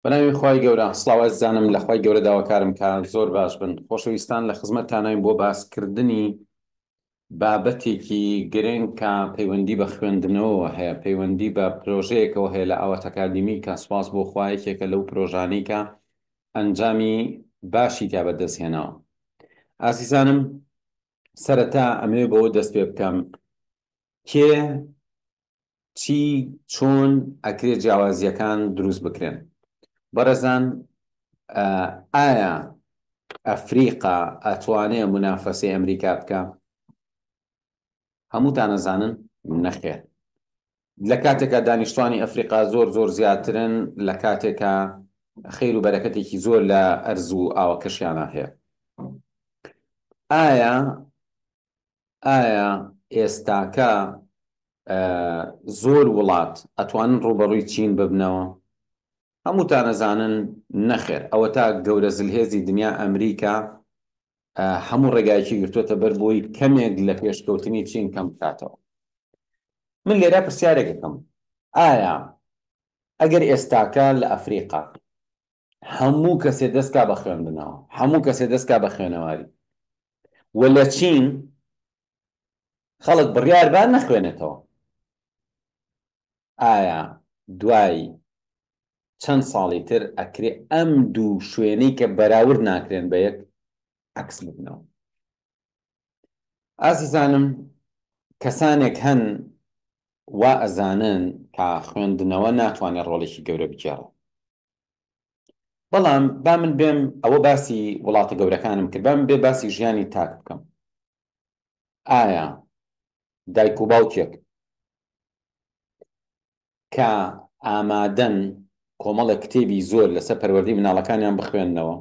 بەناوی خوای گەورە سڵاو ئەزیزانم لە خوای گەورە داواکارم کە زۆر باش بن خۆشەویستان لە خزمەتتانین بۆ باسکردنی بابەتێکی گرنگ کە پەیوەندی بە خوێندنەوەوە هەیە پەیوەندی بە پرۆژەیەکەوە هەیە لە ئاوات ئەکادیمی کە سوپاس بۆ خوا یەکێکە لەو پرۆژانەی کە ئەنجامی باشی تیا بەدەست هێناوە ئازیزانم سەرەتا ئەمەوێ بەوە دەست پێ بکەم کێ چی چۆن ئەکرێ جیاوازییەکان دروست بکرێن؟ بەڕێزان ئایا ئەفریقا ئەتوانێ مونافەسەی ئەمریکا بکا؟ هەمووتان ئەزانن نەخێر. لە کاتێکا دانیشتوانی ئەفریقا زۆر زۆر زیاترن لە کاتێکا خێر و بەرەکەتێکی زۆر لە ئەرز و ئاوەکەشیانا هەیە. ئایا ئایا ئێستاکە زۆر وڵات ئەتوانن ڕووبەڕووی چین ببنەوە؟ هەمووتان ئەزانن نەخێر، ئەوەتا گەورە زلهێزی دنیا ئەمریکا هەموو ڕێگایەکی گرتووەتە بەر بۆی کەمێک لە پێشکەوتنی چین کەم بکاتەوە. من لێرە پرسیارێک ئەکەم، ئایا ئەگەر ئێستاکە لە ئەفریقا هەموو کەسێ دەست کا بە خوێندنەوە، هەموو کەسێ دەست کا بە خوێنەواری و لە چین خەڵک بڕیار با نەخوێنێتەوە، ئایا دوای چەند ساڵی تر ئەکرێ ئەم دوو شوێنەی کە بەراورد ناکرێن بە یەک عەکس ببنەوە؟ ئازیزانم کەسانێک هەن وا ئەزانن کە خوێندنەوە ناتوانێت ڕۆڵێکی گەورە بگێڕێ. بەڵام با من بێم ئەوە باسی وڵاتە گەورەکانم کرد با من بێ باسی ژیانی تاک بکەم. ئایا دایک و باوکێک کە ئامادەن کۆمەڵێک کتێبی زۆر لەسەر پەروەردەی مناڵەکانیان بخوێننەوە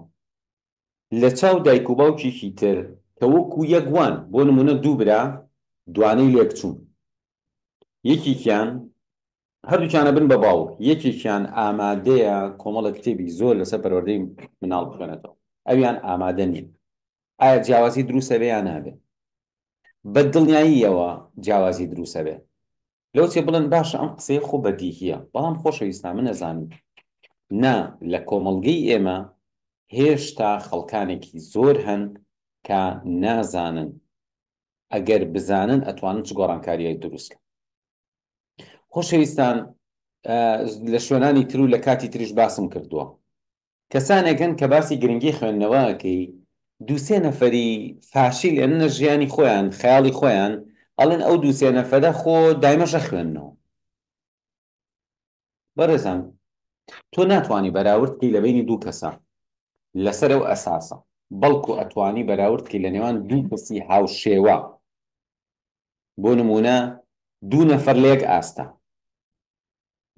لە چاو دایک و باوکێکی تر کە وەکو یەک وان بۆ نمونە دوو برا دوانەی لێکچوون یەکێکیان هەردووکیان ئەبن بە باوک، یەکێکیان ئامادەیە کۆمەڵێک کتێبی زۆر لەسەر پەروەردەی مناڵ بخوێنێتەوە، ئەویان ئامادە نییە. ئایا جیاوازی دروست ئەبێ یا نابێ؟ بە دڵنیاییەوە جیاوازی دروست ئەبێ. لەوچێ بڵێن باشە ئەم قسەیە خۆ بەدیهییە، بەڵام خۆشەویستان من ئەزانم نا لە کۆمەڵگەی ئێمە هێشتا خەڵکانێکی زۆر هەن کە نازانن ئەگەر بزانن ئەتوانن چ گۆڕانکارییەک دروست کەن. خۆشەویستان لە شوێنانی تر و لە کاتی تریش باسم کردووە کەسانێک هەن کە باسی گرنگی خوێندنەوە ئەکەی دووسێ نەفەری فاشیل ئێننە ژیانی خۆیان خەیاڵی خۆیان ئەڵێن ئەو دووسێ نەفەرە خۆ دایمەشە خوێندنەوە بەڕێزان تۆ ناتوانی بەراورد بکەی لە بینی دوو کەسە لەسەر ئەو ئەساسە بەڵکو ئەتوانی بەراورد بکەی لە نێوان دوو کەسی هاوشێوە بۆ نموونە دوو نەفەر لە یەک ئاستە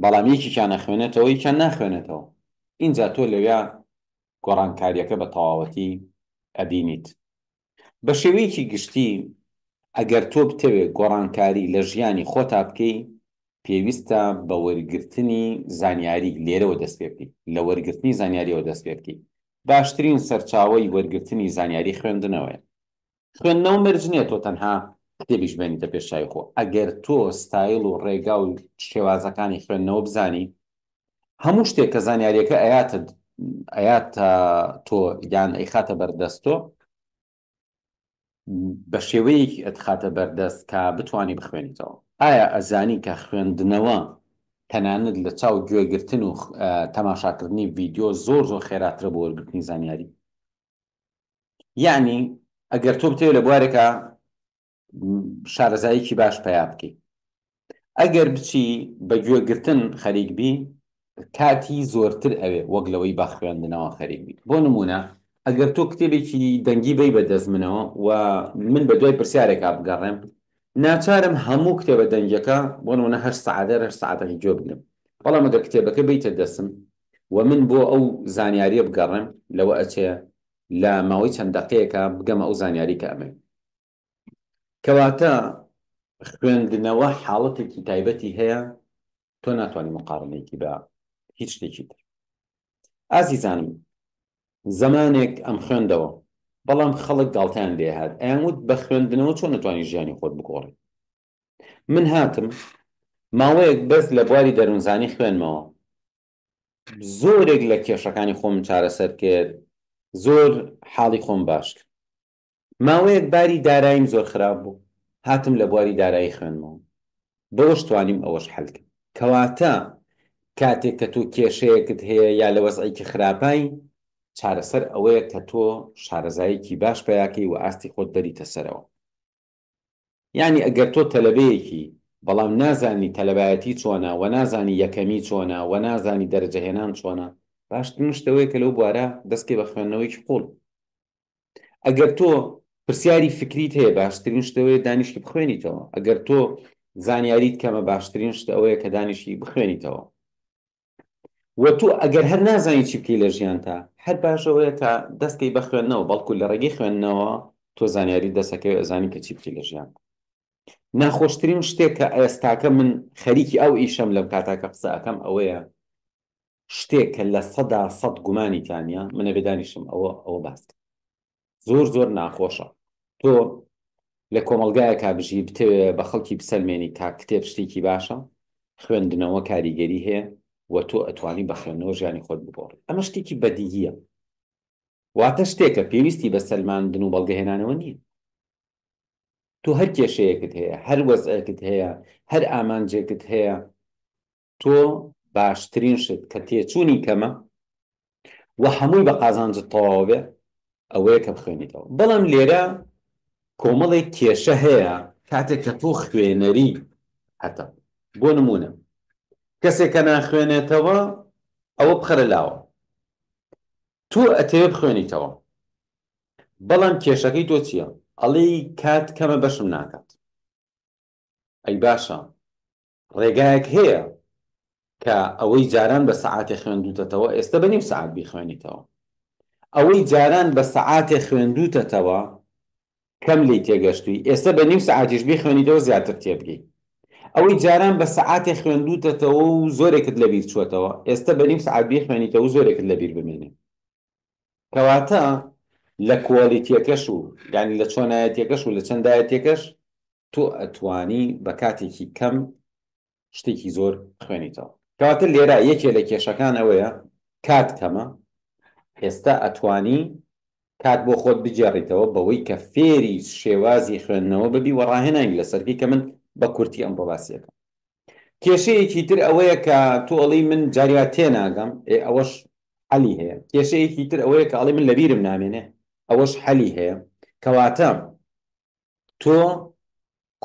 بەڵام یەکێکیان ئەخوێنێتەوە یەکیان ناخوێنێتەوە ئینجا تۆ لەویا گۆڕانکاریەکە بە تەواوەتی ئەبینیت بە شێوەیەکی گشتی ئەگەر تۆ بتەوێ گۆڕانکاری لە ژیانی خۆتا بکەی پێویستە بە وەرگرتنی زانیاری لێرەوە دەست پێ بکەی لە وەرگرتنی زانیاریەوە دەست پێ بکەی باشترین سەرچاوەی وەرگرتنی زانیاری خوێندنەوەیە خوێندنەوە مەرج نییە تۆ تەنها کتێبیش بێنیتە پێش چاوی خۆ، ئەگەر تۆ ستایل و ڕێگا و شێوازەکانی خوێندنەوە بزانی، هەموو شتێک کە زانیاریەکە ئەیاتە ئەیاتە تۆ یان ئەیخاتە بەردەست تۆ بە شێوەیەکی ئەتخاتە بەردەست کە بتانی بخوێنیتەوە. ئایا ئەزانی کە خوێندنەوە تەنانەت لە چاو گوێگرتن و تەماشاکردنی ڤیدیۆ زۆر زۆر خێراترە بۆ وەرگرتنی زانیاری؟ یەعنی ئەگەر تۆ بتەوێت لە بوارێکا شارەزاییکی باش پەیا بکەی ئەگەر بچی بە گوێگرتن خەریک بی کاتی زۆرتر ئەوێ وەک لەوەی بە خوێندنەوە خەریک بی بۆ نمونە ئەگەر تۆ کتێبێکی دەنگی بەی بە دەست منەوە و من بە دوای پرسیارێکا بگەڕێم ناچارم هەموو کتێبە دەنگیەکە بۆ نمونە هەشت سەعاتە هەشت سەعاتەکە گوێ بگرم بەڵام ئەگەر کتێبەکە بیتە دەستم و من بۆ ئەو زانیاریە بگەڕێم لەوە ئەچێ لە ماوەی چەند دەقەیەکا بگەمە ئەو زانیاری کە ئەمەوێ. کەواتە خوێندنەوە حاڵەتێکی تایبەتی هەیە تۆ ناتوانانی مقارنەیەکی بە هیچ شتێکی تر. ئازیزانم زەمانێک ئەم خوێندەوە بەڵام خەڵک گاڵتەیان لێ هات ئەیان وت بە خوێندنەوە چۆن نەتوانی ژیانی خۆت بگۆڕی من هاتم ماوەیەک بەس لە بواری دەروونزانی خوێنمەوە. زۆرێک لە کێشەکانی خۆم چارەسەر کرد، زۆر حاڵی خۆم باش کرد. ماوەیەک باری داراییم زۆر خراپ بوو، هاتم لە بواری دارایی خوێندمەوە، بەوەش توانیم ئەوەش حەل کەم. کەواتە کاتێک کە تۆ کێشەیەکت هەیە یا لە وەزعێکی خراپای، چارەسەر ئەوەیە کە تۆ شارەزایەکی باش پەیاکەی و ئاستی خۆت بەریتە سەرەوە. یانی ئەگەر تۆ تەلەبەیەکی بەڵام نازانی تەلەبایەتی چۆنە وە نازانی یەکەمی چۆنە وە نازانی دەرەجە هێنان چۆنە باشترین شت ئەوەیە کە لەو بوارە دەست کەی بە خوێندنەوەیەکی قوڵ. ئەگەر تۆ پرسیاری فکریت هەیە باشترین شت ئەوەیە دانیشتی بخوێنیتەوە. ئەگەر تۆ زانیاریت کەمە باشترین شت ئەوەیە کە دانیشتی بخوێنیتەوە. وە تۆ ئەگەر هەر نازانی چی بکەی لە ژیانتا هەر باش ئەوەیە کە دەست کەی بە خوێندنەوە بەڵکو لە ڕێگەی خوێندنەوە تۆ زانیاریت دەست ئەکەوێ ئەزانی کە چی بکەی لە ژیانتا. ناخۆشترین شتێک کە ئێستاکە من خەریکی ئەو ئیشەم لەم کاتا کە قسە ئەکەم ئەوەیە شتێک کە 100% گومانی تیا نییە من ئەبێ دانیشم ئەوە ئەوە باس کەم. زۆر زۆر ناخۆشە تۆ لە کۆمەڵگایەکا بژی بتەوێ بە خەڵکی بسەلمێنی کا کتێب شتێکی باشە، خوێندنەوە کاریگەری هەیە و تۆ ئەتوانی بە خوێندنەوە ژیانی خۆت بگۆڕی. ئەمە شتێکی بەدیهییە. واتە شتێکە پێویستی بە سەلماندن و بەڵگەهێنانەوە نییە. تۆ هەر کێشەیەکت هەیە، هەر وەزعێکت هەیە، هەر ئامانجێکت هەیە، تۆ باشترین شت کە تێچوونی کەمە و هەمووی بە قازانجت تەواو بێ ئەوەیە کە بخوێنیتەوە. بەڵام لێرە کۆمەڵێک کێشە هەیە کاتێک کە تۆ خوێنەری هەتە. بۆ نموونە کەسێک کە ناخوێنێتەوە ئەوە بخەرە لاوە. تۆ ئەتەوێ بخوێنیتەوە بەڵام کێشەکەی تۆ چییە؟ ئەڵێی کات کەمە بەشم ناکات. ئەی باشە ڕێگایەک هەیە کە ئەوەی جاران بە سەعاتێ خوێندووتەتەوە ئێستە بە نیو سەعات بیخوێنیتەوە. ئەوەی جاران بە سەعاتێ خوێندووتەتەوە کەم لێی تێگەشتووی ئێستە بە نیو سەعاتیش بیخوێنیتەوە زیاتر تێبگەی. ئەوەی جاران بە سەعاتێ خوێندووتەتەوە و زۆرێکت لەبیر چووەتەوە ئێستە بە نیو سەعات بیخوێنیتەوە و زۆرێکت لەبیر بمێنێ. کەواتە لە کوالیتیەکەش و یانی لە چۆنایەتیەکەش و لە چەندایەتیەکەش تۆ ئەتوانی بە کاتێکی کەم شتێکی زۆر بخوێنیتەوە. کەواتە لێرە یەکێ لە کێشەکان ئەوەیە کات کەمە، ئێستا ئەتوانی کات بۆ خۆت بگێڕیتەوە بەوەی کە فێری شێوازی خوێندنەوە ببی و ڕاهێنانی لەسەر بکەی کە من بە کورتی ئەمڕۆ باسی ئەکەم. کێشەیەکی تر ئەوەیە کە تۆ ئەڵێی من جاری وا تێناگەم، ئێ ئەوەش حەلی هەیە. کێشەیەکی تر ئەوەیە کە ئەڵێی من لەبیرم نامێنێ، ئەوەش حەلی هەیە. کەواتە تۆ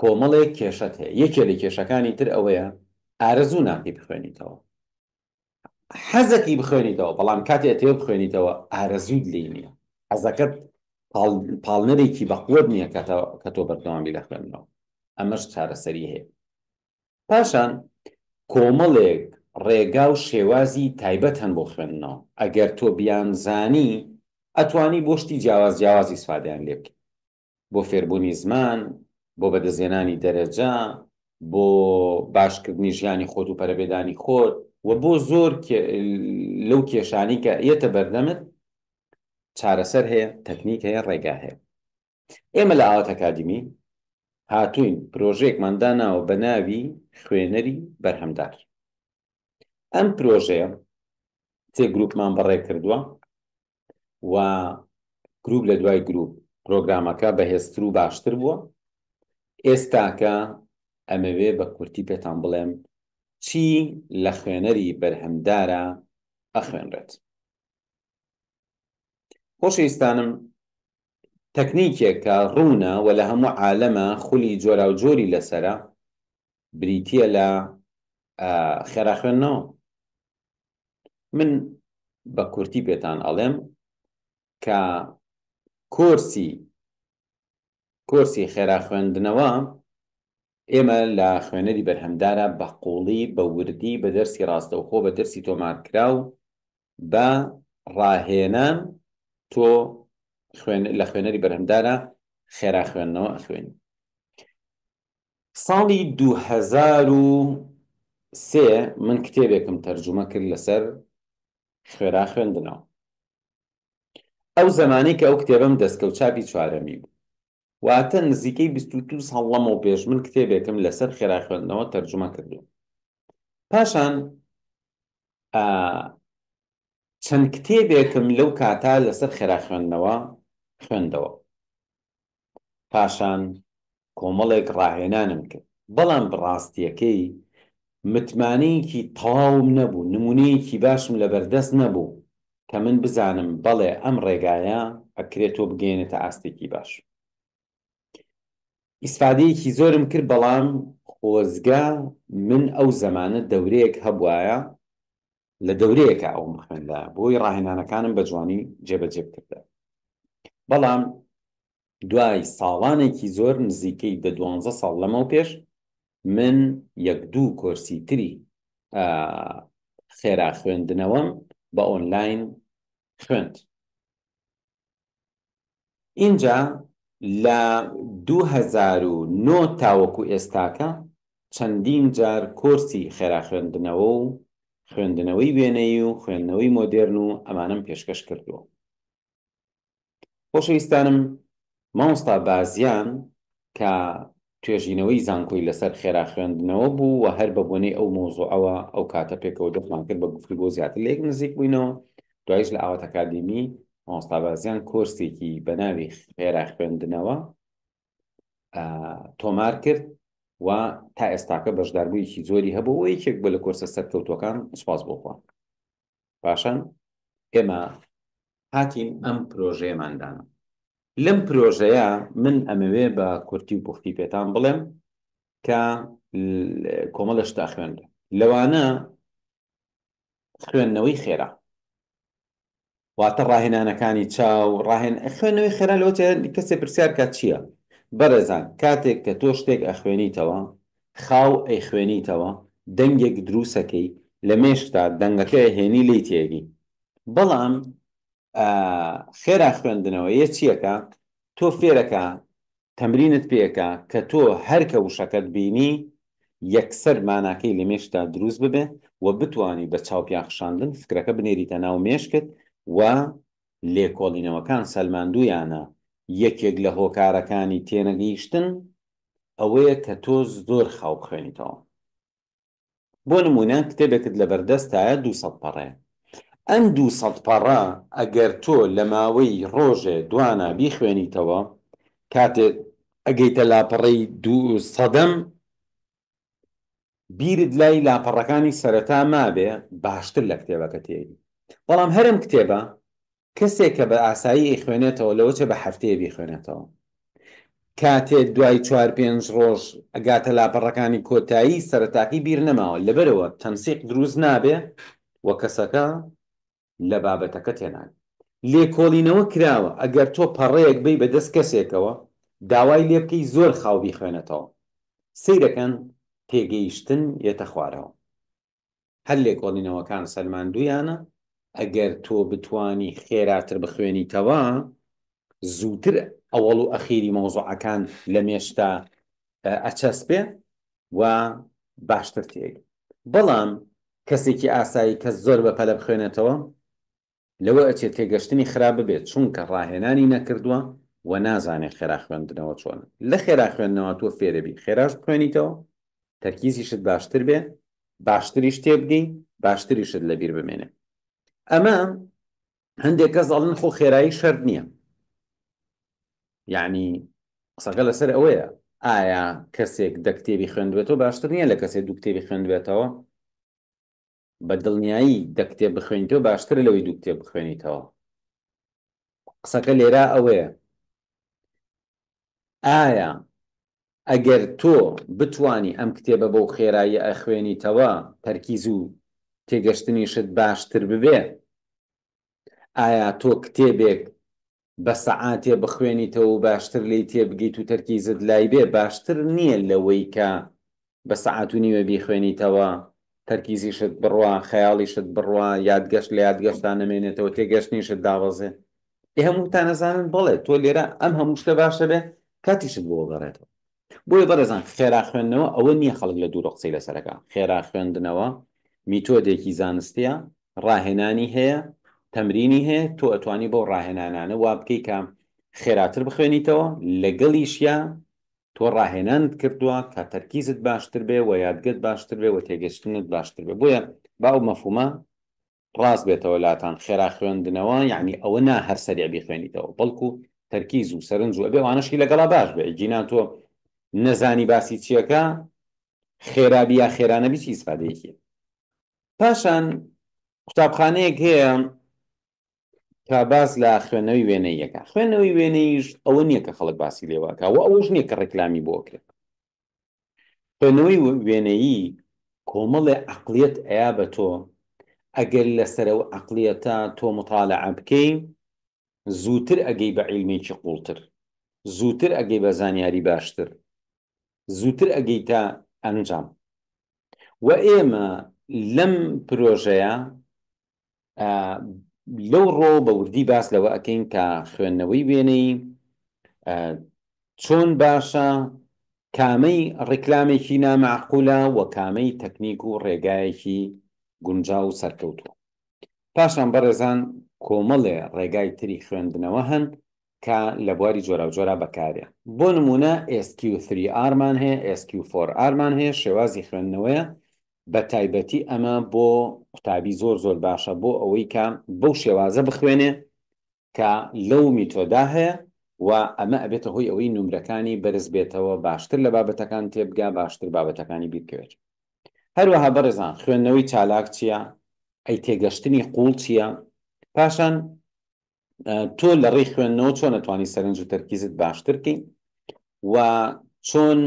کۆمەڵێک کێشەت هەیە. یەکێ لە کێشەکانی تر ئەوەیە ئارەزوو ناکەی بخوێنیتەوە. حەزەکەی بخوێنیتەوە بەڵام کاتێ ئەتەوێ بخوێنیتەوە ئارەزووت لێی نییە. حەزەکەت پاڵنەرێکی بەقوەت نییە کە تۆ بەردەوام بی لە خوێندنەوە. ئەمەش چارەسەری هەیە. پاشان کۆمەڵێک ڕێگا و شێوازی تایبەت هەن بۆ خوێندنەوە، ئەگەر تۆ بیانزانی ئەتوانی بۆ شتی جیاواز جیاواز ئیسفادەیان لێ بکەی، بۆ فێربوونی زمان، بۆ بەدەستهێنانی دەرەجە، بۆ باشکردنی ژیانی خۆت و پەرەپێدانی خۆت و بۆ زۆر لەو کێشانەی کە یەتە بەردەمت چارەسەر هەیە، تەکنیک هەیە، ڕێگا هەیە. ئێمە لە ئاوات ئەکادیمی هاتووین پرۆژەیەکمان داناوە بە ناوی خوێنەری بەرهەمدار. ئەم پرۆژەیە سێ گروپمان بەڕێ کردووە و گروپ لە دوای گروپ پرۆگرامەکە بەهێزتر و باشتر بووە. ئێستاکە ئەمەوێ بە کورتی پێتان بڵێم چی لە خوێنەری بەرهەمدارا ئەخوێنرێت. خۆشەویستانم تەکنیکێک کە ڕوونە و لە هەموو عالەمە خولی جۆراوجۆری لەسەرە بریتییە لە خێرا خوێندنەوە. من بە کورتی پێتان ئەڵێم کە کۆرسی کۆرسی خێرا خوێندنەوە ئێمە لە خوێنەری بەرهەمدارە بە قوڵی بە وردی بە دەرسی ڕاستەوخۆ بە دەرسی تۆمارکراو بە ڕاهێنان تۆ لە خوێنەری بەرهەمدارە خێرا خوێندنەوە ئەخوێنی. ساڵی 2003 من کتێبێکم تەرجومە کرد لەسەر خێرا خوێندنەوە. ئەو زەمانەی کە ئەو کتێبەم دەستکەوت چاپی چوارەمی بوو. واتە نزیکەی 22 ساڵ لەمەو پێش من کتێبێکم لەسەر خێرا خوێندنەوە تەرجومە کردووە. پاشان. چەند کتێبێکم لەو کاتە لەسەر خێرا خوێندنەوە خوێندەوە. پاشان کۆمەڵێک ڕاهێنانم کرد، بەڵام ڕاستییەکەی متمانەیەکی تەواوم نەبوو، نموونەیەکی باشم لەبەردەست نەبوو کە من بزانم بەڵێ ئەم ڕێگایە ئەکرێ تۆ بگەیەنێتە ئاستێکی باش. ئیسفادەیەکی زۆرم کرد، بەڵام خۆزگە من ئەو زەمانە دەورەیەک هەبوایە، لە دەورەیەکا ئەوم بخوێندایە بۆی ڕاهێنانەکانم بە جوانی جێبەجێ بکردایە. بەڵام دوای ساڵانێکی زۆر نزیکەی دە دوانزە ساڵ لەمەو پێش من یەک دوو کۆرسی تری خێرا خوێندنەوەم بە ئۆنلاین خوێند. ئینجا لە 2009 تاوەکو ئێستاکە چەندین جار کۆرسی خێرا خوێندنەوە و خوێندنەوەی وێنەیی و خوێندنەوەی مۆدێرن و ئەمانەم پێشکەش کردووە. خۆشەویستانم مامۆستا بازیان کە توێژینەوەی زانکۆی لەسەر خێرا خوێندنەوە بوو و هەر بە بۆنەی ئەو مەوزوعەوە ئەو کاتە پێکەوە دەستمان کرد بە گفتوگۆ زیاتر لە یەک نزیک بووینەوە دوایش لە ئاوات ئەکادیمی مامۆستا بازیان کۆرسێکی بە ناوی خێرا خوێندنەوە تۆمار کرد و تا ئێستاکە بەشداربوویەکی زۆری هەبوو و یەکێک بوو لە کۆرسە سەرکەوتووەکان سوپاس بۆ خوا. پاشان ئێمە هاتین ئەم پرۆژەیەمان دانا. لەم پرۆژەیە من ئەمەوێ بە کورتی و پوختی پێتان بڵێم کە کۆمەڵە شت ئەخوێنرێ لەوانە خوێندنەوەی خێرا واتە ڕاهێنانەکانی چاو ڕاهێن خوێندنەوەی خێرا لەوە کەسێ پرسیار کات چییە؟ بەڕێزان کاتێک کە تۆ شتێک ئەخوێنیتەوە خاو ئەیخوێنیتەوە دەنگێک دروسەکەی لە مێشکتا دەنگەکە ئەهێنی لێی تێگەی بەڵام خێرا خوێندنەوە یە چیەکە تۆ فێرەکە تەمرینت پێکە کە تۆ هەر کە وشەکەت بینی یەکسەر ماناکەی لە مێشکتا دروست ببێ و بتوانی بە چاوپیاخشاندن فکرەکە بنێریتە ناو مێشکت و لێکۆڵینەوەکان سەلماندوویانە یەکێک لە هۆکارەکانی تێنەگەیشتن ئەوەیە کە تۆ زۆر خاو بخوێنیتەوە. بۆ نموونە کتێبێکت لەبەردەستایە 200 پەڕەیە. ئەم 200 پەڕە ئەگەر تۆ لە ماوەی ڕۆژێ دوانا بیخوێنیتەوە، کاتێ ئەگەیتە لاپەڕەی دوو سەدەم، بیرت لای لاپەڕەکانی سەرەتا مابێ باشتر لە کتێبەکە تێگەی. بەڵام هەر ئەم کتێبە کەسێک کە بە ئاسایی ئەیخوێنێتەوە لەوەچێ بە هەفتەیە بیخوێنێتەوە. کاتێ دوای چوار پێنج ڕۆژ ئەگاتە لاپەڕەکانی کۆتایی سەرەتاکەی بیر نەماوە لەبەرئەوە تەنسیق دروست نابێ و کەسەکە لە بابەتەکە تێناگا. لێکۆڵینەوە کراوە ئەگەر تۆ پەڕەیەک بەی بە دەست کەسێکەوە داوای لێ بکەی زۆر خاو بیخوێنێتەوە سەیرەکەن تێگەیشتن یەتە خوارەوە. هەر لێکۆڵینەوەکان سەلماندوویانە ئەگەر تۆ بتوانی خێراتر بخوێنیتەوە زووتر ئەوەڵ و ئەخیری مەوزوعەکان لە مێشکتا ئەچەسپێ و باشتر تێگەی. بەڵام کەسێکی ئاسایی کە زۆر بە پەلە بخوێنێتەوە لەوە ئەچێت تێگەشتنی خراپ ببێت چونکە ڕاهێنانی نەکردووە و نازانێت خێرا خوێندنەوە چۆنە. لە خێرا خوێندنەوە تۆ فێرەبی خێراش بخوێنیتەوە، تەرکیزیشت باشتر بێ، باشتریش تێبگەی، باشتریشت لەبیر بمێنێ. ئەمە هەندێک کەس ئەڵێن خۆ خێرایی شەرت نییە. یعنی قسەکە لەسەر ئەوەیە ئایا کەسێک دە کتێبی خوێندبێتەوە باشتر نییە لە کەسێک دوو کتێبی خوێندبێتەوە؟ بە دڵنیایی دە کتێب بخوێنیتەوە باشترە لەوەی دوو کتێب بخوێنیتەوە. قسەکە لێرە ئەوەیە ئایا ئەگەر تۆ بتوانی ئەم کتێبە بەو خێراییە ئەخوێنیتەوە تەرکیز و تێگەشتنیشت باشتر ببێ ئایا تۆ کتێبێک بە سەعاتێ بخوێنیتەوە و باشتر لێی تێبگەیت و تەرکیزت لای بێ باشتر نییە لەوەی کە بە سەعات و نیوێ بیخوێنیتەوە تەرکیزیشت بڕوا خەیاڵیشت بڕوا یادگەشت لە یادگەشتا نەمێنێتەوە تێگەشتنیشت دابەزێ ئێ هەمووتان ئەزانن بەڵێ تۆ لێرە ئەم هەموو شتە باشە بێ کاتیشت بۆ گەڕێتەوە بۆیە بەڕێزان خێرا خوێندنەوە ئەوە نییە خەڵک لە دوورە قسەی لەسەرەکە خێرا خوێندنەوە میتۆدێکی زانستیە ڕاهێنانی هەیە تەمرینی هەیە تۆ ئەتوانی بەو ڕاهێنانانە وا بکەی کە خێراتر بخوێنیتەوە لەگەڵیشیا تۆ ڕاهێنانت کردووە کە تەرکیزت باشتر بێ و یادگەت باشتر بێ و تێگەشتنت باشتر بێ بۆیە با ئەو مەفهومە. ڕاست بێتەوە لاتان خێرا خوێندنەوە یەعنی ئەوە نا هەر سەریع بیخوێنیتەوە بەڵکو تەرکیز و سەرنج و ئەبێ ئەوانەشی لەگەڵا باش بێ ئەگینا تۆ نەزانی باسی چیەکە خێرا بی یا خێرا نەبی چ ئیسفادەیەکی پاشان قوتابخانەیەک هەیە کە باس لە خوێندنەوەی وێنەیەکە خوێندنەوەی وێنەیش ئەوە نییە کە خەڵک باسی لێوەکە و ئەوەش نییە کە ڕێکلامی بۆ کرێت خوێندنەوەی وێنەیی کۆمەڵێ عەقڵیەت ئەیا بە تۆ، ئەگەر لەسەر ئەو عەقڵیەتە تۆ موتالەعە بکەی زووتر ئەگەی بە عیلمێکی قوڵتر، زووتر ئەگەی بە زانیاری باشتر، زووتر ئەگەیتە ئەنجام. وە ئێمە لەم پرۆژەیە لەو ڕۆ بە وردی باس لەوە ئەکەین کە خوێندنەوەی وێنەیی چۆن باشە، کامەی ڕیکلامێکی نامەعقولە و کامەی تەکنیک و ڕێگایەکی گونجاو و سەرکەوتووە. پاشان بەڕێزان کۆمەڵێ ڕێگای تری خوێندنەوە هەن کە لە بواری جۆراوجۆرا بەکارێن. بۆ نموونە SQ3R مان هەیە، SQ4R مان هەیە، شێوازی خوێندنەوەیە بە تایبەتی ئەمە بۆ قوتابی زۆر زۆر باشە بۆ ئەوەی کە بەو شێوازە بخوێنێ کە لەو میتۆدا هەیە و ئەمە ئەبێتە هۆی ئەوەی نمرەکانی بەرز بێتەوە باشتر لە بابەتەکان تێبگا باشتر بابەتەکانی بیرکەوێت. هەروەها بەڕێزان خوێندنەوەی چالاک چییە؟ ئەی تێگەشتنی قووڵ چییە؟ پاشان تۆ لە ڕێی خوێندنەوە چۆن ئەتوانی سەرنج و تەرکیزت باشتر بکەی و چۆن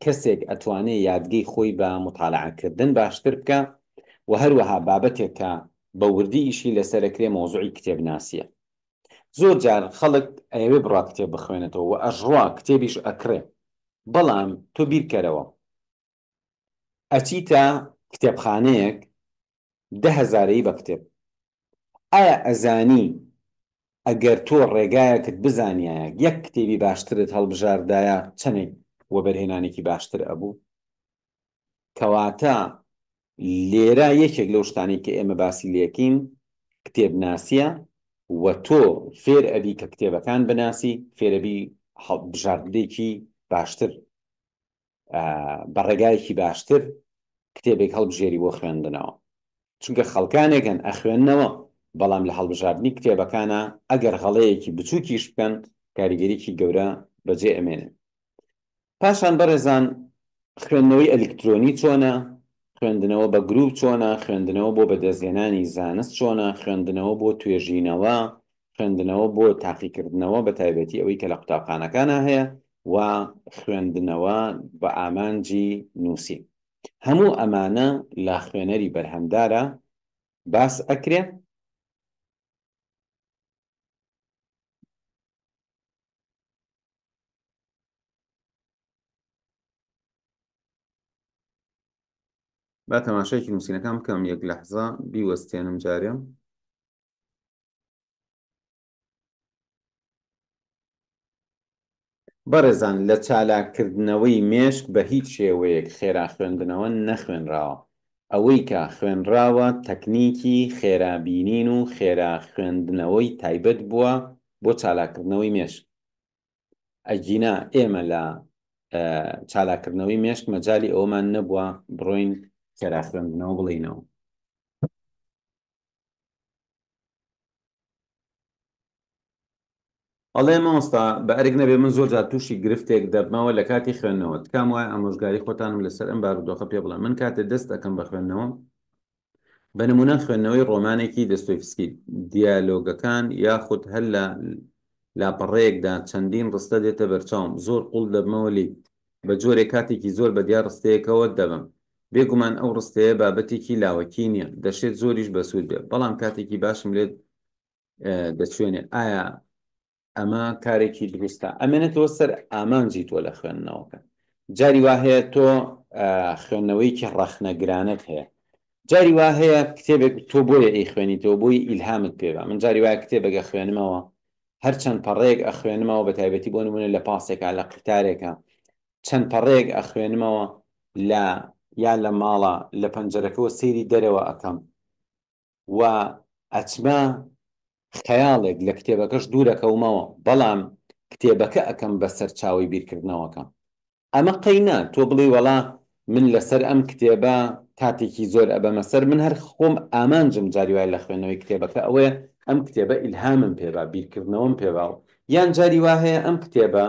کەسێک ئەتوانێ یادگەی خۆی بە متالعەکردن باشتر بکە و هەروەها بابەتێک کە بە وردی ئیشی لەسەرەکرێ مەوزوعی کتێبناسیە زۆر جار خەڵک ئەیەوێ بڕوا کتێب بخوێنێتەوە و ئەشڕوا کتێبیش ئەکڕێ بەڵام تۆ بیرکەرەوە ئەچیتە کتێبخانەیەک دە هەزارەی بە کتێب ئایا ئەزانی ئەگەر تۆ ڕێگایەکت بزانیایە یەک کتێبی باشترت هەڵبژاردایە چەنێک وەبەرهێنانێکی باشتر ئەبوو؟ کەواتە لێرە یەکێک لەو شتانەی کە ئێمە باسی لێکین کتێبناسیە و تۆ فێر ئەبی کە کتێبەکان بناسی فێرەبی هەڵبژاردنێکی باشتر بە ڕێگایەکی باشتر کتێبێک هەڵبژێری بۆ خوێندنەوە چونکە خەڵکانێک هەن ئەخوێندنەوە بەڵام لە هەڵبژاردنی کتێبەکانە ئەگەر غەڵەیەکی بچووکیش بکەن کاریگەریی گەورە بەجێ ئەمێنێت پاشان بەڕێزان خوێندنەوەی ئەلیکترۆنی چۆنە خوێندنەوە بە گروپ چۆنە خوێندنەوە بۆ بەدەستهێنانی زانست چۆنە خوێندنەوە بۆ توێژینەوە خوێندنەوە بۆ تاقیکردنەوە بە تایبەتی ئەوەی کە لە قوتابخانەکانا هەیە و خوێندنەوە بە ئامانجی نووسین. هەموو ئەمانە لە خوێنەری بەرهەمدارا باس ئەکرێ. با تەماشایەکی نووسینەکان بکەم یەک لەحزە بیوەستێنم جارێ. بەڕێزان لە چالاککردنەوەی مێشک بە هیچ شێوەیەک خێرا خوێندنەوە نەخوێنراوە، ئەوەی کە خوێنراوە تەکنیکی خێرا بینین و خێرا خوێندنەوەی تایبەت بووە بۆ چالاککردنەوەی مێشک، ئەگینا ئێمە لە چالاککردنەوەی مێشک مەجالی ئەوەمان نەبووە بڕۆین خێرا خوێندنەوە بڵێینەوە. ئەڵێ مامۆستا بە ئەرک نەبێ من زۆر جار تووشی گرفتێک دەبمەوە لە کاتی خوێندنەوە تکام وایە ئامۆژگاری خۆتانم لەسەر ئەم بارودۆخە پێ بڵێن من کاتێ دەست ئەکەم بە خوێندنەوە بە نمونە خوێندنەوەی ڕۆمانێکی دەستۆیفسکی دیالۆگەکان یاخود هەر لە لاپەڕەیەکدا چەندین ڕستە دێتە بەرچاوم زۆر قوڵ دەبمەوە لی بە جۆرێک کاتێکی زۆر بە دیار ڕستەیەکەوە دەبم بێگومان ئەو ڕستەیە بابەتێکی لاوەکی نییە، دەشێت زۆریش بەسوود بێت، بەڵام کاتێکی باشم لێ دەچوێنێ، ئایا ئەمە کارێکی دروستە؟ ئەمێنێتەوە سەر ئامانجی تۆ لە خوێندنەوەکە. جاری وا هەیە تۆ خوێندنەوەیەکی ڕەخنەگرانەت هەیە، جاری وا هەیە کتێبێک تۆ بۆیە ئەیخوێنیتەوە بۆی ئیلهامت پێ بە. من جاری وایە کتێبێک ئەخوێنمەوە، هەر چەند پەڕەیەک ئەخوێنمەوە، بە تایبەتی بۆ نموونە لە پاسێکا، لە قیتارێکا، چەند پەڕەیەک ئەخوێنمەوە لە یا لە ماڵە لە پەنجەرەکەوە سەیری دەرەوە ئەکەم و ئەچمە خەیاڵێک لە کتێبەکەش دوورەکەومەوە بەڵام کتێبەکە ئەکەم بە سەرچاوەی بیرکردنەوەکەم ئەمە قەینا تۆ بڵێی وەڵا. من لەسەر ئەم کتێبە کاتێکی زۆر ئەبەمە سەر، من هەر خۆم ئامانجم جاری وایە لە خوێندنەوەی کتێبەکە ئەوەیە ئەم کتێبە ئیلهامم پێ با، بیرکردنەوەم پێ با و یان جاری وا هەیە ئەم کتێبە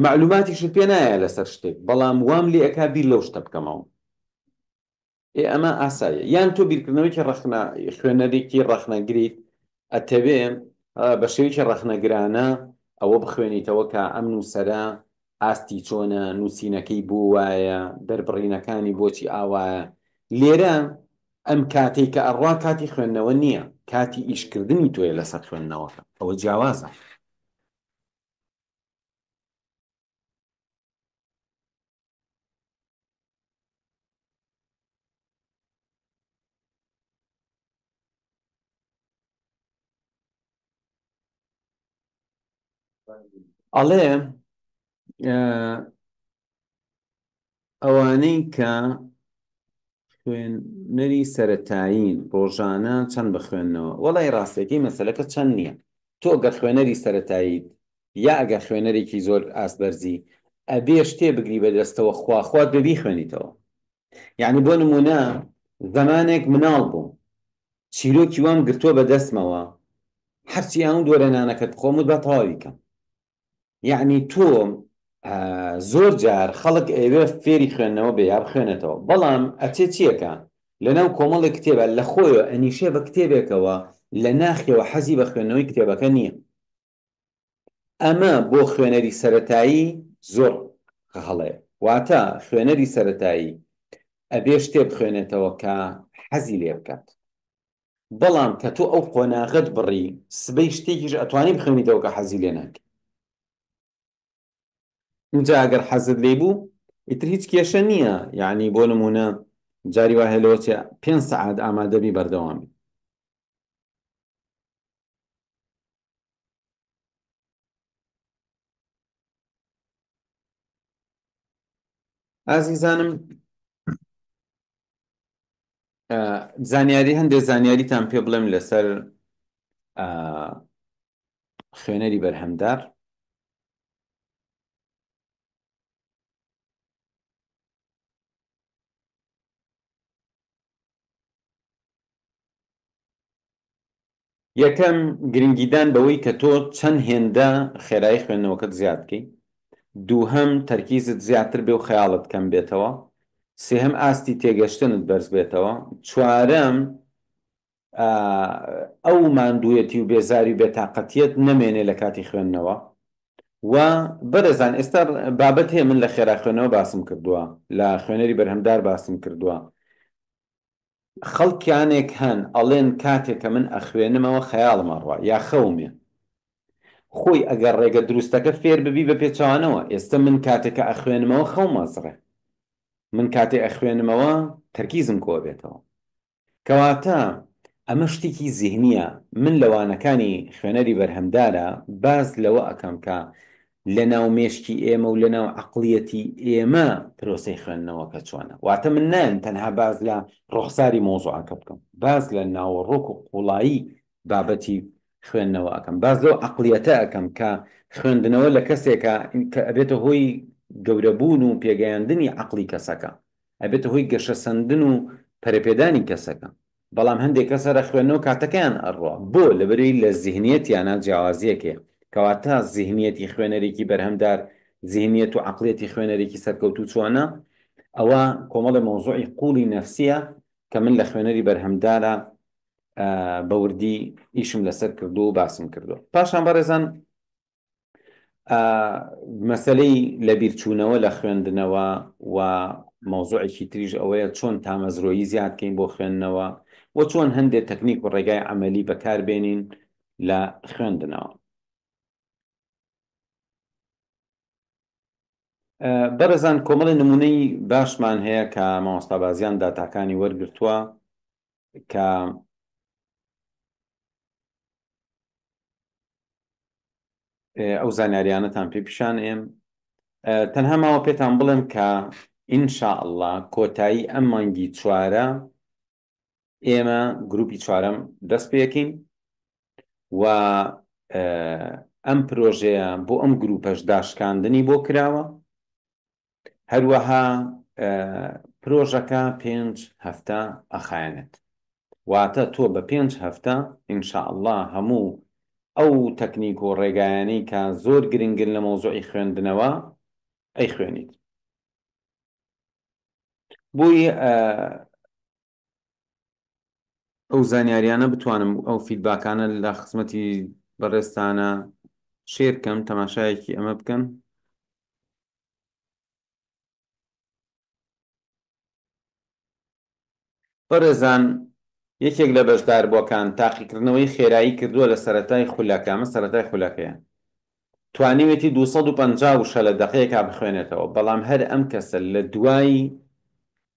مەعلوماتیشت پێ نایە لەسەر شتێک بەڵام وام لێ ئەکا بیر لەو شتە بکەمەوە. ئێ ئەمە ئاساییە یان تۆ بیرکردنەوەیەکی ڕەخنە خوێنەرێکی ڕەخنەگریت ئەتەوێ بە شێوەیەکی ڕەخنەگرانە ئەوە بخوێنیتەوە کە ئەم نووسەرە ئاستی چۆنە نووسینەکەی بۆ وایە دەربڕینەکانی بۆچی ئاوایە لێرە ئەم کاتێک کە ئەڕوا کاتی خوێندنەوە نییە کاتی ئیشکردنی تۆیە لەسەر خوێندنەوەکە ئەوە جیاوازە. ئەڵێ ئەوانەی کە خوێنەری سەرەتایین ڕۆژانە چەند بخوێننەوە؟ وەڵای ڕاستەکەی مەسەلەکە چەند نییە تۆ گەر خوێنەری سەرەتاییت یا ئەگەر خوێنەرێکی زۆر ئاست بەرزی ئەبێ شتێ بگری بە دەستەوە خوا خوات بێ بیخوێنیتەوە یعنی بۆ نمونە زەمانێک مناڵ بووم چیرۆکی وام گرتووە بە دەستمەوە هەرچی ئەم دووەرە نانەکەت بخۆم وت با تەواوی کەم یەعنی تۆ زۆر جار خەڵک ئەیەوێ فێری خوێندنەوە بێ یا بخوێنێتەوە بەڵام ئەچێ چیەکا لەناو کۆمەڵێک کتێبە لە خۆیەوە ئەنیشێ بە کتێبێکەوە لە ناخیەوە حەزی بە خوێندنەوەی کتێبەکە نییە ئەمە بۆ خوێنەری سەرەتایی زۆر هەڵەیە واتە خوێنەری سەرەتایی ئەبێ شتێ بخوێنێتەوە کە حەزی لێ بکات بەڵام کە تۆ ئەو قۆناغەت بڕی سبەی شتێکیش ئەتوانی بخوێنیتەوە کە حەزی لێ ناکەی ئینجا ئەگەر حەزت لێی بوو ئیتر هیچ کێشە نییە یعنی بۆ نمونە جاری وا هەیە لەوە چێ پێنج سەعات ئامادەبی بەردەوام بی ئازیزانم زانیاری هەندێک زانیاریتان پێ بڵێم لەسەر خوێنەری بەرهەمدار یەکەم، گرنگیدان بەوەی کە تۆ چەند هێندە خێرایی خوێندنەوەکەت زیاد بکەی. دووهەم، تەرکیزت زیاتر بێ و خەیاڵت کەم بێتەوە. سێهەم، ئاستی تێگەشتنت بەرز بێتەوە. چوارەم، ئەو ماندوویەتی و بێزاری و بێتاقەتییەت نەمێنێ لە کاتی خوێندنەوە. و بەرێزان ئێستا بابەت هەیە من لە خێرا خوێندنەوە باسم کردووە، لە خوێنەری بەرهەمدار باسم کردووە. خەڵکانێک هەن ئەڵێن کاتێ کە من ئەخوێنمەوە خەیاڵم ئەڕوا یا خەوم یە. خۆی ئەگەر ڕێگە دروستەکە فێر ببی بە پێچەوانەوە ئێستە من کاتێ کە ئەخوێنمەوە خەوم ئەزڕێ. من کاتێ ئەخوێنمەوە تەرکیزم کۆ ئەبێتەوە. کەواتە ئەمە شتێکی زیهنیە. من لە وانەکانی خوێنەری بەرهەمدارا باس لەوە ئەکەم کە لە ناو مێشکی ئێمە و لە ناو عەقڵیەتی ئێمە پرۆسەی خوێندنەوەکە چۆنە. واتە من نایەم تەنها باس لە ڕوخساری مەوزوعەکە بکەم، باس لە ناوەڕۆک و قوڵایی بابەتی خوێندنەوە ئەکەم، باس لەو عەقڵیەتە ئەکەم کە خوێندنەوە لە کەسێکە کە ئەبێتە هۆی گەورەبوون و پێگەیاندنی عەقڵی کەسەکە، ئەبێتە هۆی گەشەسەندن و پەرەپێدانی کەسەکە. بەڵام هەندێک کەس هەر ئەخوێننەوە کاتەکەیان ئەڕوا. بۆ؟ لەبەرئەوەی لە زیهنیەتیانا جیاوازیەک هەیە. کەواتە زیهنیەتی خوێنەرێکی بەرهەمدار، زیهنیەت و عەقڵیەتی خوێنەرێکی سەرکەوتوو چۆنە؟ ئەوە کۆمەڵێ مەوزوعی قوڵی نەفسیە کە من لە خوێنەری بەرهەمدارا بە وردی ئیشم لەسەر کردووە و باسم کردووە. پاشان بەڕێزان مەسەلەی لەبیرچوونەوە لە خوێندنەوە و مەوزوعێکی تریش ئەوەیە چۆن تامەزرۆیی زیاد کەین بۆ خوێندنەوە و چۆن هەندێک تەکنیک و ڕێگای عەمەلی بەکاربێنین لە خوێندنەوە. بەڕێزان کۆمەڵی نمونەی باشمان هەیە کە مامۆستا بازیان داتاکانی وەرگرتووە کە ئەو زانیاریانەتان پێ پیشان ئێم تەنها ماوە پێتان بڵێم کە ئینشاءاللە کۆتایی ئەم مانگی چوارە ئێمە گروپی چوارەم دەست پێکەین و ئەم پرۆژەیە بۆ ئەم گروپەش داشکاندنی بۆ کراوە هەروەها. پرۆژەکە پێنج هەفتە ئەخایەنێت واتە تۆ بە پێنج هەفتە ان شاء اللە هەموو ئەو تەکنیک و ڕێگایانەی کە زۆر گرنگن لە مەوزوعی خوێندنەوە ئەیخوێنیت بۆی ئەو زانیاریانە بتوانم ئەو فیدباکانە لە خزمەتی بەڕێزتانە شێر کەم تەماشایەکی ئەمە بکەن. بەڕێزان یەکێک لە بەشداربووەکان تاقیکردنەوەی خێرایی کردووە لە سەرەتای خولەکە، ئەمە سەرەتای خولەکەیە، توانیوێتی 250 وشە لە دەقەیەکا بخوێنێتەوە، بەڵام هەر ئەم کەسە لە دوای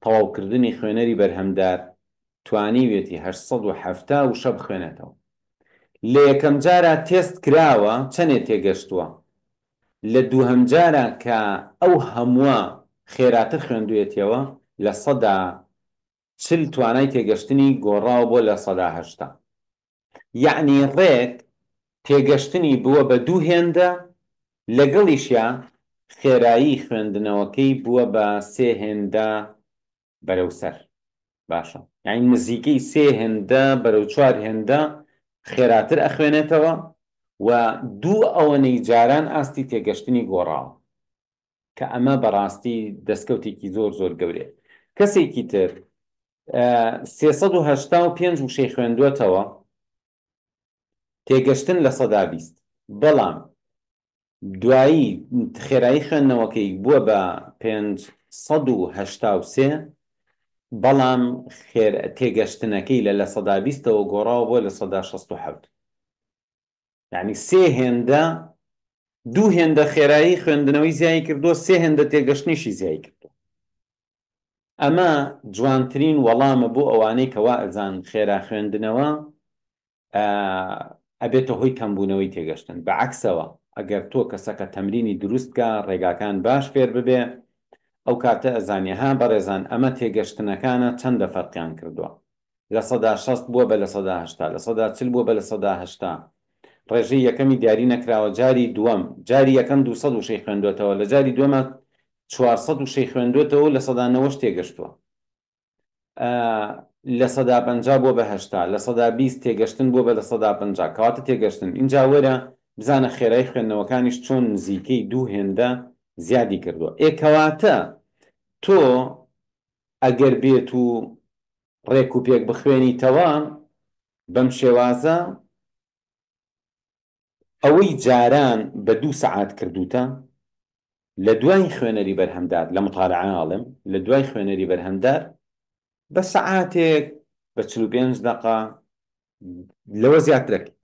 تەواوکردنی خوێنەری بەرهەمدار توانیوێتی 870 وشە بخوێنێتەوە. لە یەکەمجارا تێست کراوە چەنێ تێگەشتووە؟ لە دووهەم جارا کە ئەو هەمووە خێراتر خوێندوویەتیەوە 40% توانای تێگەشتنی گۆڕاوە بۆ 80%. یەعنی ڕێک تێگەشتنی بووە بە دوو هێندە، لەگەڵیشیا خێرایی خوێندنەوەکەی بووە بە سێ هێندە بەرەو سەر. باشە یانی نزیکەی سێ هێندە بەرەو چوار هێندە خێراتر ئەخوێنێتەوە و دوو ئەوەنەی جاران ئاستی تێگەشتنی گۆڕاوە کە ئەمە بەڕاستی دەستکەوتێکی زۆر زۆر گەورەیە. کەسێکی تر 385 وشەی خوێندووەتەوە تێگەشتن 20%، بەڵام دوایی خێرایی خوێندنەوەکەی بووە بە 583، بەڵام تێگەشتنەکەی لە 20%ەوە گۆڕاوە بۆ 67%. یانی سێ هێندە، دوو هێندە خێرایی خوێندنەوەی زیای کردووە، سێ هێندە تێگەشتنیشی زیای کردووە. ئەمە جوانترین وەڵامە بۆ ئەوانەی کە وا ئەزان خێرا خوێندنەوە ئەبێتە هۆی کەمبوونەوەی تێگەشتن. بە عەکسەوە ئەگەر تۆ کەسەکە تەمرینی دروست کا، ڕێگاکان باش فێر ببێ، ئەو کاتە ئەزانی ها بەڕێزان ئەمە تێگەشتنەکانە چەندە فەرقیان کردووە. 60% بووە بە 80%، 40% بووە بە 80%. ڕێژەی یەکەمی دیاری نەکراوە، جاری دووەم، جاری یەکەم 200 وشەی خوێندووەتەوە، لە جاری دووەما 400 وشەی خوێندووەتەوە و نەوەش تێگەشتووە. 50% بووە بە 80، 20% تێگەشتن بووە بە 50%، کەواتە تێگەشتن. ئینجا وەرە بزانە خێرای خوێندنەوەکانیش چۆن نزیکەی دوو هێندە زیادی کردووە. ئێ کەواتە تۆ ئەگەر بێت و ڕێک و پێک بخوێنیتەوە بەم شێوازە، ئەوەی جاران بە دوو سەعات کردووتە، لە دوای خوێنەری بەرهەمدار، لە مطالعە ئەڵێم، لە دوای خوێنەری بەرهەمدار بە سەعاتێک، بە 45 دەقە، لەوە زیاترەکەیت.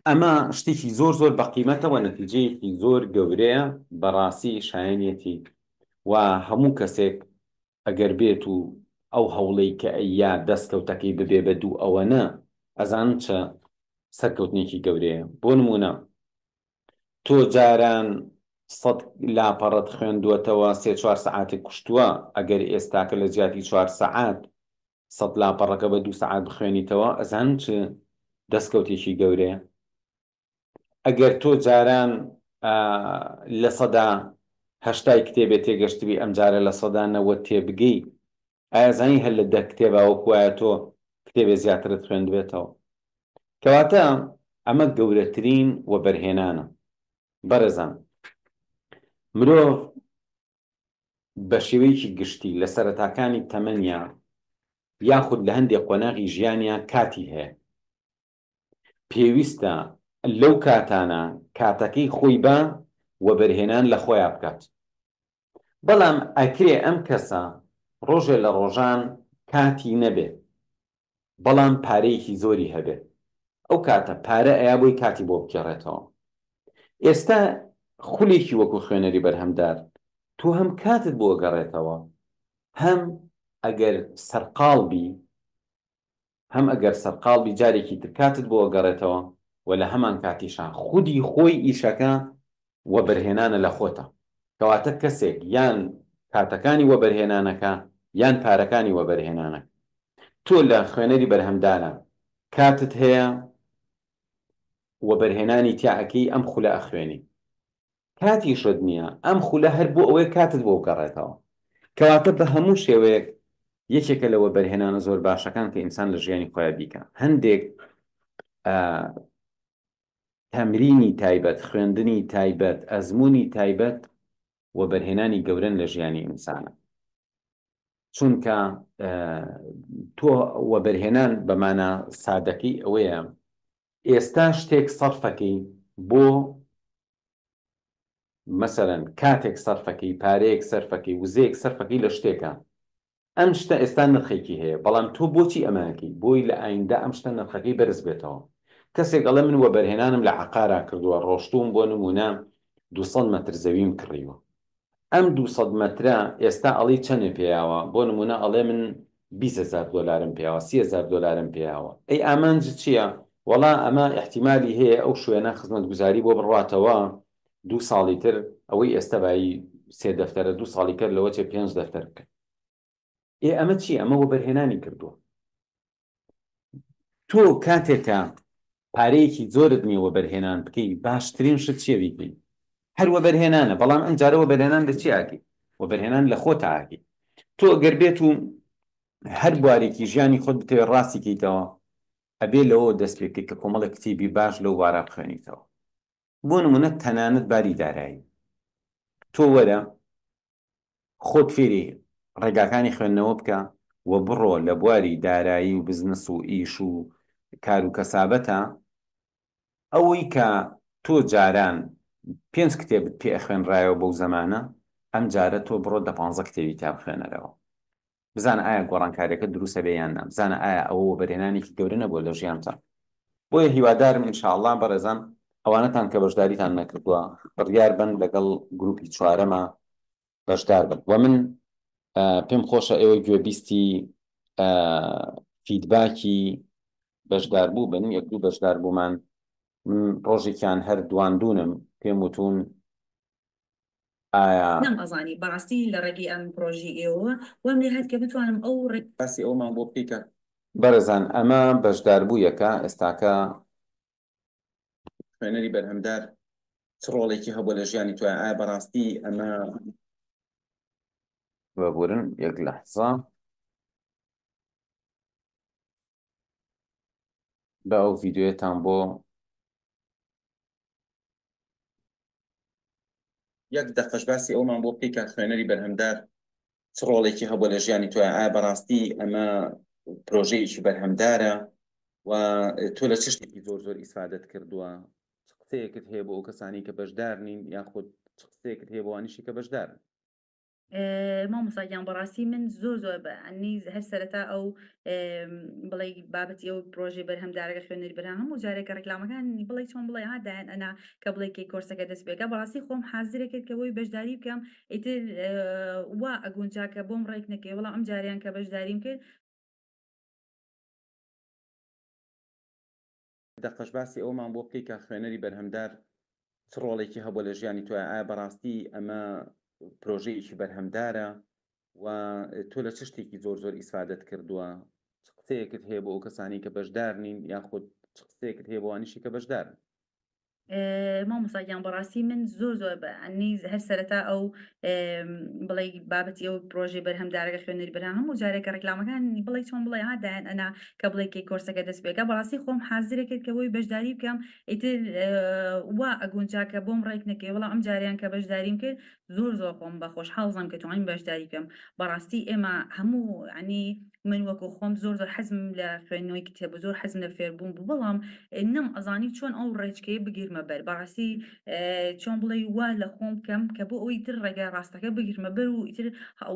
ئەمە شتێکی زۆر زۆر بەقیمەتە و نەتیجەیەکی زۆر گەورەیە، بەڕاستی شایەنیەتی و هەموو کەسێک ئەگەر بێت و ئەو هەوڵەی کە ئەییا دەستکەوتەکەی ببێ بە دوو ئەوەنە ئەزانن چ سەرکەوتنێکی گەورەیە. بۆ نموونە تۆ جاران سەد لاپەڕەت خوێندووەتەوە سێ چوار سەعاتت کوشتووە، ئەگەر ئێستاکە لە جیاتی چوار سەعات سەد لاپەڕەکە بە دوو سەعات بخوێنیتەوە ئەزانن چ دەستکەوتێکی گەورەیە. ئەگەر تۆ جاران 80%ی کتێبێ تێگەشتبی ئەمجارە 90% تێبگەی، ئایا زانی هەر لە دە کتێبا وەکو وایە تۆ کتێبێ زیاترت خوێندبێتەوە؟ کەواتە ئەمە گەورەترین وەبەرهێنانە بەڕێزان. مرۆڤ بە شێوەیەکی گشتی لە سەرەتاکانی تەمەنیا یاخود لە هەندێک قۆناغی ژیانیا کاتی هەیە، پێویستە لەو کاتانە کاتەکەی خۆی بە وەبەرهێنان لە خۆیا بکات. بەڵام ئەکرێ ئەم کەسە ڕۆژێ لە ڕۆژان کاتی نەبێ بەڵام پارەیەکی زۆری هەبێ، ئەو کاتە پارە ئەیا بۆی کاتی بۆ بگێڕێتەوە. ئێستا خولێکی وەکو خوێنەری بەرهەمدار تۆ هەم کاتت بۆ ئەگەڕێتەوە، هەم ئەگەر سەرقاڵ بی هەم ئەگەر سەرقاڵ بی جارێکی تر کاتت بۆ ئەگەڕێتەوە و لە هەمان کاتیشا خودی خۆی ئیشەکە وەبەرهێنانە لە خۆتە. کەواتە کەسێک یان کاتەکانی وەبەرهێنانەکە یان پارەکانی وەبەرهێنانەکە. تۆ لە خوێنەری بەرهەمدارە کاتت هەیە وەبەرهێنانی تیا ئەکەی ئەم خولە ئەخوێنی. کاتیشت نییە، ئەم خولە هەر بۆ ئەوەیە کاتت بۆ بگەڕێتەوە. کەواتە بە هەموو شێوەیەک یەکێکە لە وەبەرهێنانە زۆر باشەکان کە ئینسان لە ژیانی خۆیا بیکا. هەندێک تەمرینی تایبەت، خوێندنی تایبەت، ئەزموونی تایبەت وەبەرهێنانی گەورەن لە ژیانی ئینسانە. چونکە تۆ وەبەرهێنان بە مانا سادەکەی ئەوەیە ئێستا شتێک سەرفەکەی بۆ مەسەلەن کاتێک سەرفەکەی، پارەیەک سەرفەکەی، وزەیەک سەرفەکەی لە شتێکا، ئەم شتە ئێستا نرخێکی هەیە، بەڵام تۆ بۆچی ئەمە ئەکەی؟ بۆی لە ئایندە ئەم شتە نرخەکەی بەرز بێتەوە. کەسێک ئەڵێ من وەبەرهێنانم لە عەقارا کردووە، ڕۆشتووم بۆ نموونە 200 مەتر زەویم کڕیوە. ئەم 200 مەترە ئێستا ئەڵێی چەنێ پێیاوە؟ بۆ نموونە ئەڵێ من 20 هەزار دۆلارم پێیاوە، 30 هەزار دۆلارم پێیاوە. ئەی ئامانجت چییە؟ وەڵا ئەمە ئیحتیمالی هەیە ئەو شوێنە خزمەتگوزاری بۆ بڕواتەوە دوو ساڵی تر ئەوەی ئێستا بایی سێ دەفتەرە دوو ساڵی کەر لەوە چێ پێنج دەفتەر بکەن. ئێ ئەمە چییە؟ ئەمە وەبەرهێنانی کردووە. تۆ کاتێک کە پارەیەکی زۆرت نییە وەبەرهێنان بکەی باشترین شت چییە بیکەی؟ هەر وەبەرهێنانە، بەڵام ئەم جارە وەبەرهێنان لە چی ئەکەی؟ وەبەرهێنان لە خۆتا ئەکەی. تۆ گەر بێت و هەر بوارێکی ژیانی خۆت بتەوێت ڕاستی کەیتەوە ئەبێ لەوەوە دەست پێ بکەیت کە کۆمەڵێک کتێبی باش لەو بوارە بخوێنیتەوە. بۆ نمونە تەنانەت باری دارایی. تۆ وەرە خۆت فێری ڕێگاکانی خوێندنەوە بکە و بڕۆ لە بواری دارایی و بزنس و ئیش و کار و کەسابەتا ئەوەی کە تۆ جاران پێنج کتێبت پێ ئەخوێنرایەوە بەو زەمانە ئەم جارە تۆ بڕۆ دە پانزە کتێبی تیا بخوێنەرەوە بزانە ئایا گۆڕانکاریەکە دروست ئەبێ یان نا، بزانە ئایا ئەوە وەبەرهێنانێکی گەورە نەبووە لە ژیانتا. بۆیە هیوادارم ان شاء اللە بەڕێزان ئەوانەتان کە بەشداریتان نەکردووە بڕیار بەن لەگەڵ گروپی چوارەما بەشدار بن وە من پێم خۆشە ئێوە گوێبیستی feedback ی بەشداربوو بن یەک دوو بەشداربوومان من ڕۆژێکیان هەر دواندونم پێم وتون ئایا. نەم ئەزانی بەڕاستی لە ڕێگەی ئەم پڕۆژەی ئێوەوە وام لێ هات کە بتوانم ئەو ڕێ. باسی ئەوەمان بۆ بکەی کە. بەڕێزان ئەمە بەشداربوویەکە ئێستاکە. خوێنەری بەرهەمدار چ ڕۆڵێکی هەبووە لە ژیانی تۆیا ئایا بەڕاستی ئەمە. ببورن یەک لەحزە. با ئەو ڤیدیۆیەتان بۆ. یەک دەقەش باسی ئەوەمان بۆ بکەی کە خوێنەری بەرهەمدار چ ڕۆڵێکی هەبووە لە ژیانی تۆیا ئایا بەڕاستی ئەمە پرۆژەیەکی بەرهەمدارە و تۆ لە چ شتێکی زۆر زۆر ئیسفادەت کردووە چ قسەیەکت هەیە بۆ ئەو کەسانی کە بەشدار نین یاخود چ قسەیەکت هەیە بۆ ئەوانیشی کە بەشدارن؟ مامۆستا گیان بەڕاستی من زۆر زۆر بە ئەنی هەر سەرەتا ئەو بڵێ بابەتی ئەو پرۆژەی بەرهەمدارەکە خوێنەری بەرهەم هەموو جارێک کە ڕێکلامەکان بڵێ چۆن بڵێ ها دایان ئەنا کە بڵێ کەی کۆرسەکە دەست پێکە بەڕاستی خۆم حازرە کرد کە بۆی بەشداری بکەم ئیتر وا ئەگونجا کە بۆم ڕێک نەکەی بەڵام ئەم جاریان کە بەشداریم کرد دەقەش باسی ئەوەمان بۆ بکەی کە خوێنەری بەرهەمدار چ ڕۆڵێکی هەبووە لە ژیانی تۆیا ئایا بەڕاستی ئەمە پرۆژەیەکی بەرهەمدارە و تۆ لە چ شتێکی زۆر زۆر ئیسفادەت کردووە چ قسەیەکت هەیە بۆ ئەو کەسانی کە بەشدار نین یاخود چ قسەیەکت هەیە بۆ ئەوانیشی کە بەشدارن؟ مامۆستا گیان بەڕاستی من زۆر زۆر بە ئەنی هەر سەرەتا ئەو بڵێ بابەتی ئەو پرۆژەی بەرهەمدارەکە خوێنەری بەرهەم هەموو جارێک کە ڕێکلامەکان بڵێ چۆن بڵێ ها دایان ئەنا کە بڵێ کەی کۆرسەکە دەست پێکە بەڕاستی خۆم حازرە کرد کە بۆی بەشداری بکەم ئیتر وا ئەگونجا کە بۆم ڕێک نەکەی بەڵام ئەم جاریان کە بەشداریم کرد زۆر زۆر خۆم بە خۆشحاڵ زانم کە توانیم بەشداری بکەم بەڕاستی ئێمە هەموو ینی من وەکو خۆم زۆر زۆر حەزم لە خوێندنەوەی کتێب و زۆر حەزم لە فێربوون بوو بەڵام نەم ئەزانی چۆن ئەو ڕێچکەیە بگیرمە بەر بەڕاستی چۆن بڵێ وا لە خۆم بکەم کە بۆ ئەوی تر ڕێگای ڕاستەکە بگرمە بەر و ئیتر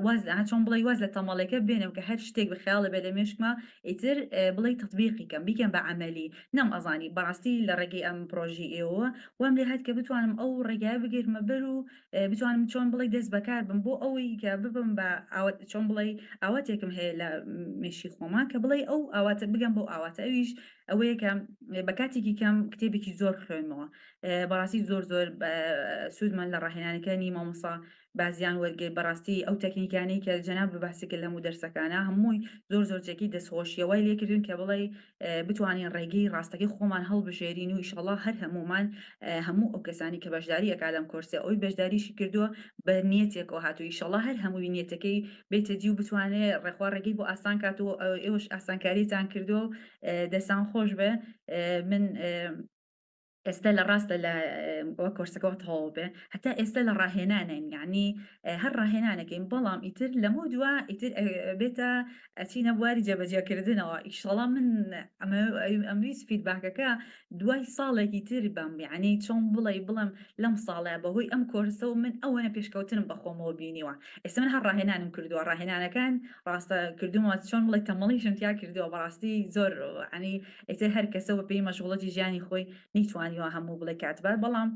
واز لە چۆن بڵێ واز لە تەمەڵێکە بێنم کە هەر شتێک بە خەیاڵە بێ لە مێشکما ئیتر بڵێ تەتبیقی کەم بیکەم بە عەمەلی نەم ئەزانی بەڕاستی لە ڕێگەی ئەم پرۆژەی ئێوەوە وام لێ هات کە بتوانم ئەو ڕێگایە بگرمە بەر و بتوانم چۆن بڵێی دەست بەکار بم بۆ ئەوەی کە ببم بە ئاوات چۆن بڵێی ئاواتێکم هەیە لە مێشی خۆما کە بڵێی ئەو ئاواتە بگەم بەو ئاواتە ئەویش. ئەوەیە کە بە کاتێکی کەم کتێبێکی زۆر بخوێنمەوە. بەڕاستی زۆر زۆر سوودمان لە ڕاهێنانەکانی مامۆستا بازیان وەرگرت. بەڕاستی ئەو تەکنیکانەی کە جەناب باسی کرد لە هەموو دەرسەکانە هەمووی زۆر زۆر جێگەی دەستخۆشیە، وای لێکردین کە بڵێ بتوانین ڕێگەی ڕاستەکەی خۆمان هەڵبژێرین و ئیشەڵا هەر هەموومان هەموو ئەو کەسانی کە بەشداری ئەکا لەم کۆرسە ئەوی بەشداریشی کردووە بە نیەتێکەوە هاتوو ئیشەڵا هەر هەمووی نیەتەکەی بێتە دی و بتوانێ ڕێخوا ڕێگەی بۆ ئاسان کات و ئێوەش ئاسانکاریتان کردووە و دەستان خۆش بێ. من ئێستا لە ڕاستە لە وە کۆرسەکەەوە تەواو بێ هەتا ئێستا لە ڕاهێنانین، یعنی هەر ڕاهێنانەکەین، بەڵام ئیتر لەمە دوا ئیتر بێتە ئەچینە بواری جێبەجێکردنەوە. ئیشەڵا من ئەمویست feedback ەکە دوای ساڵێکی تر بم، یعنی چۆن بڵێ بڵێم لەم ساڵە بەهۆی ئەم کۆرسەوە من ئەوەنە پێشکەوتنم بەخۆمەوە بینیوە. ئێستا من هەر ڕاهێنانم کردووە، ڕاهێنانەکان ڕاستە کردوومە، چۆن بڵێ تەمەڵیشم تیا کردووە بەڕاستی زۆر، ینی ئیتر هەر کەسە بە پێی مەشغوڵەتی ژیانی خۆی نەیتوانیوە هەموو بڵێ کات بات، بەڵام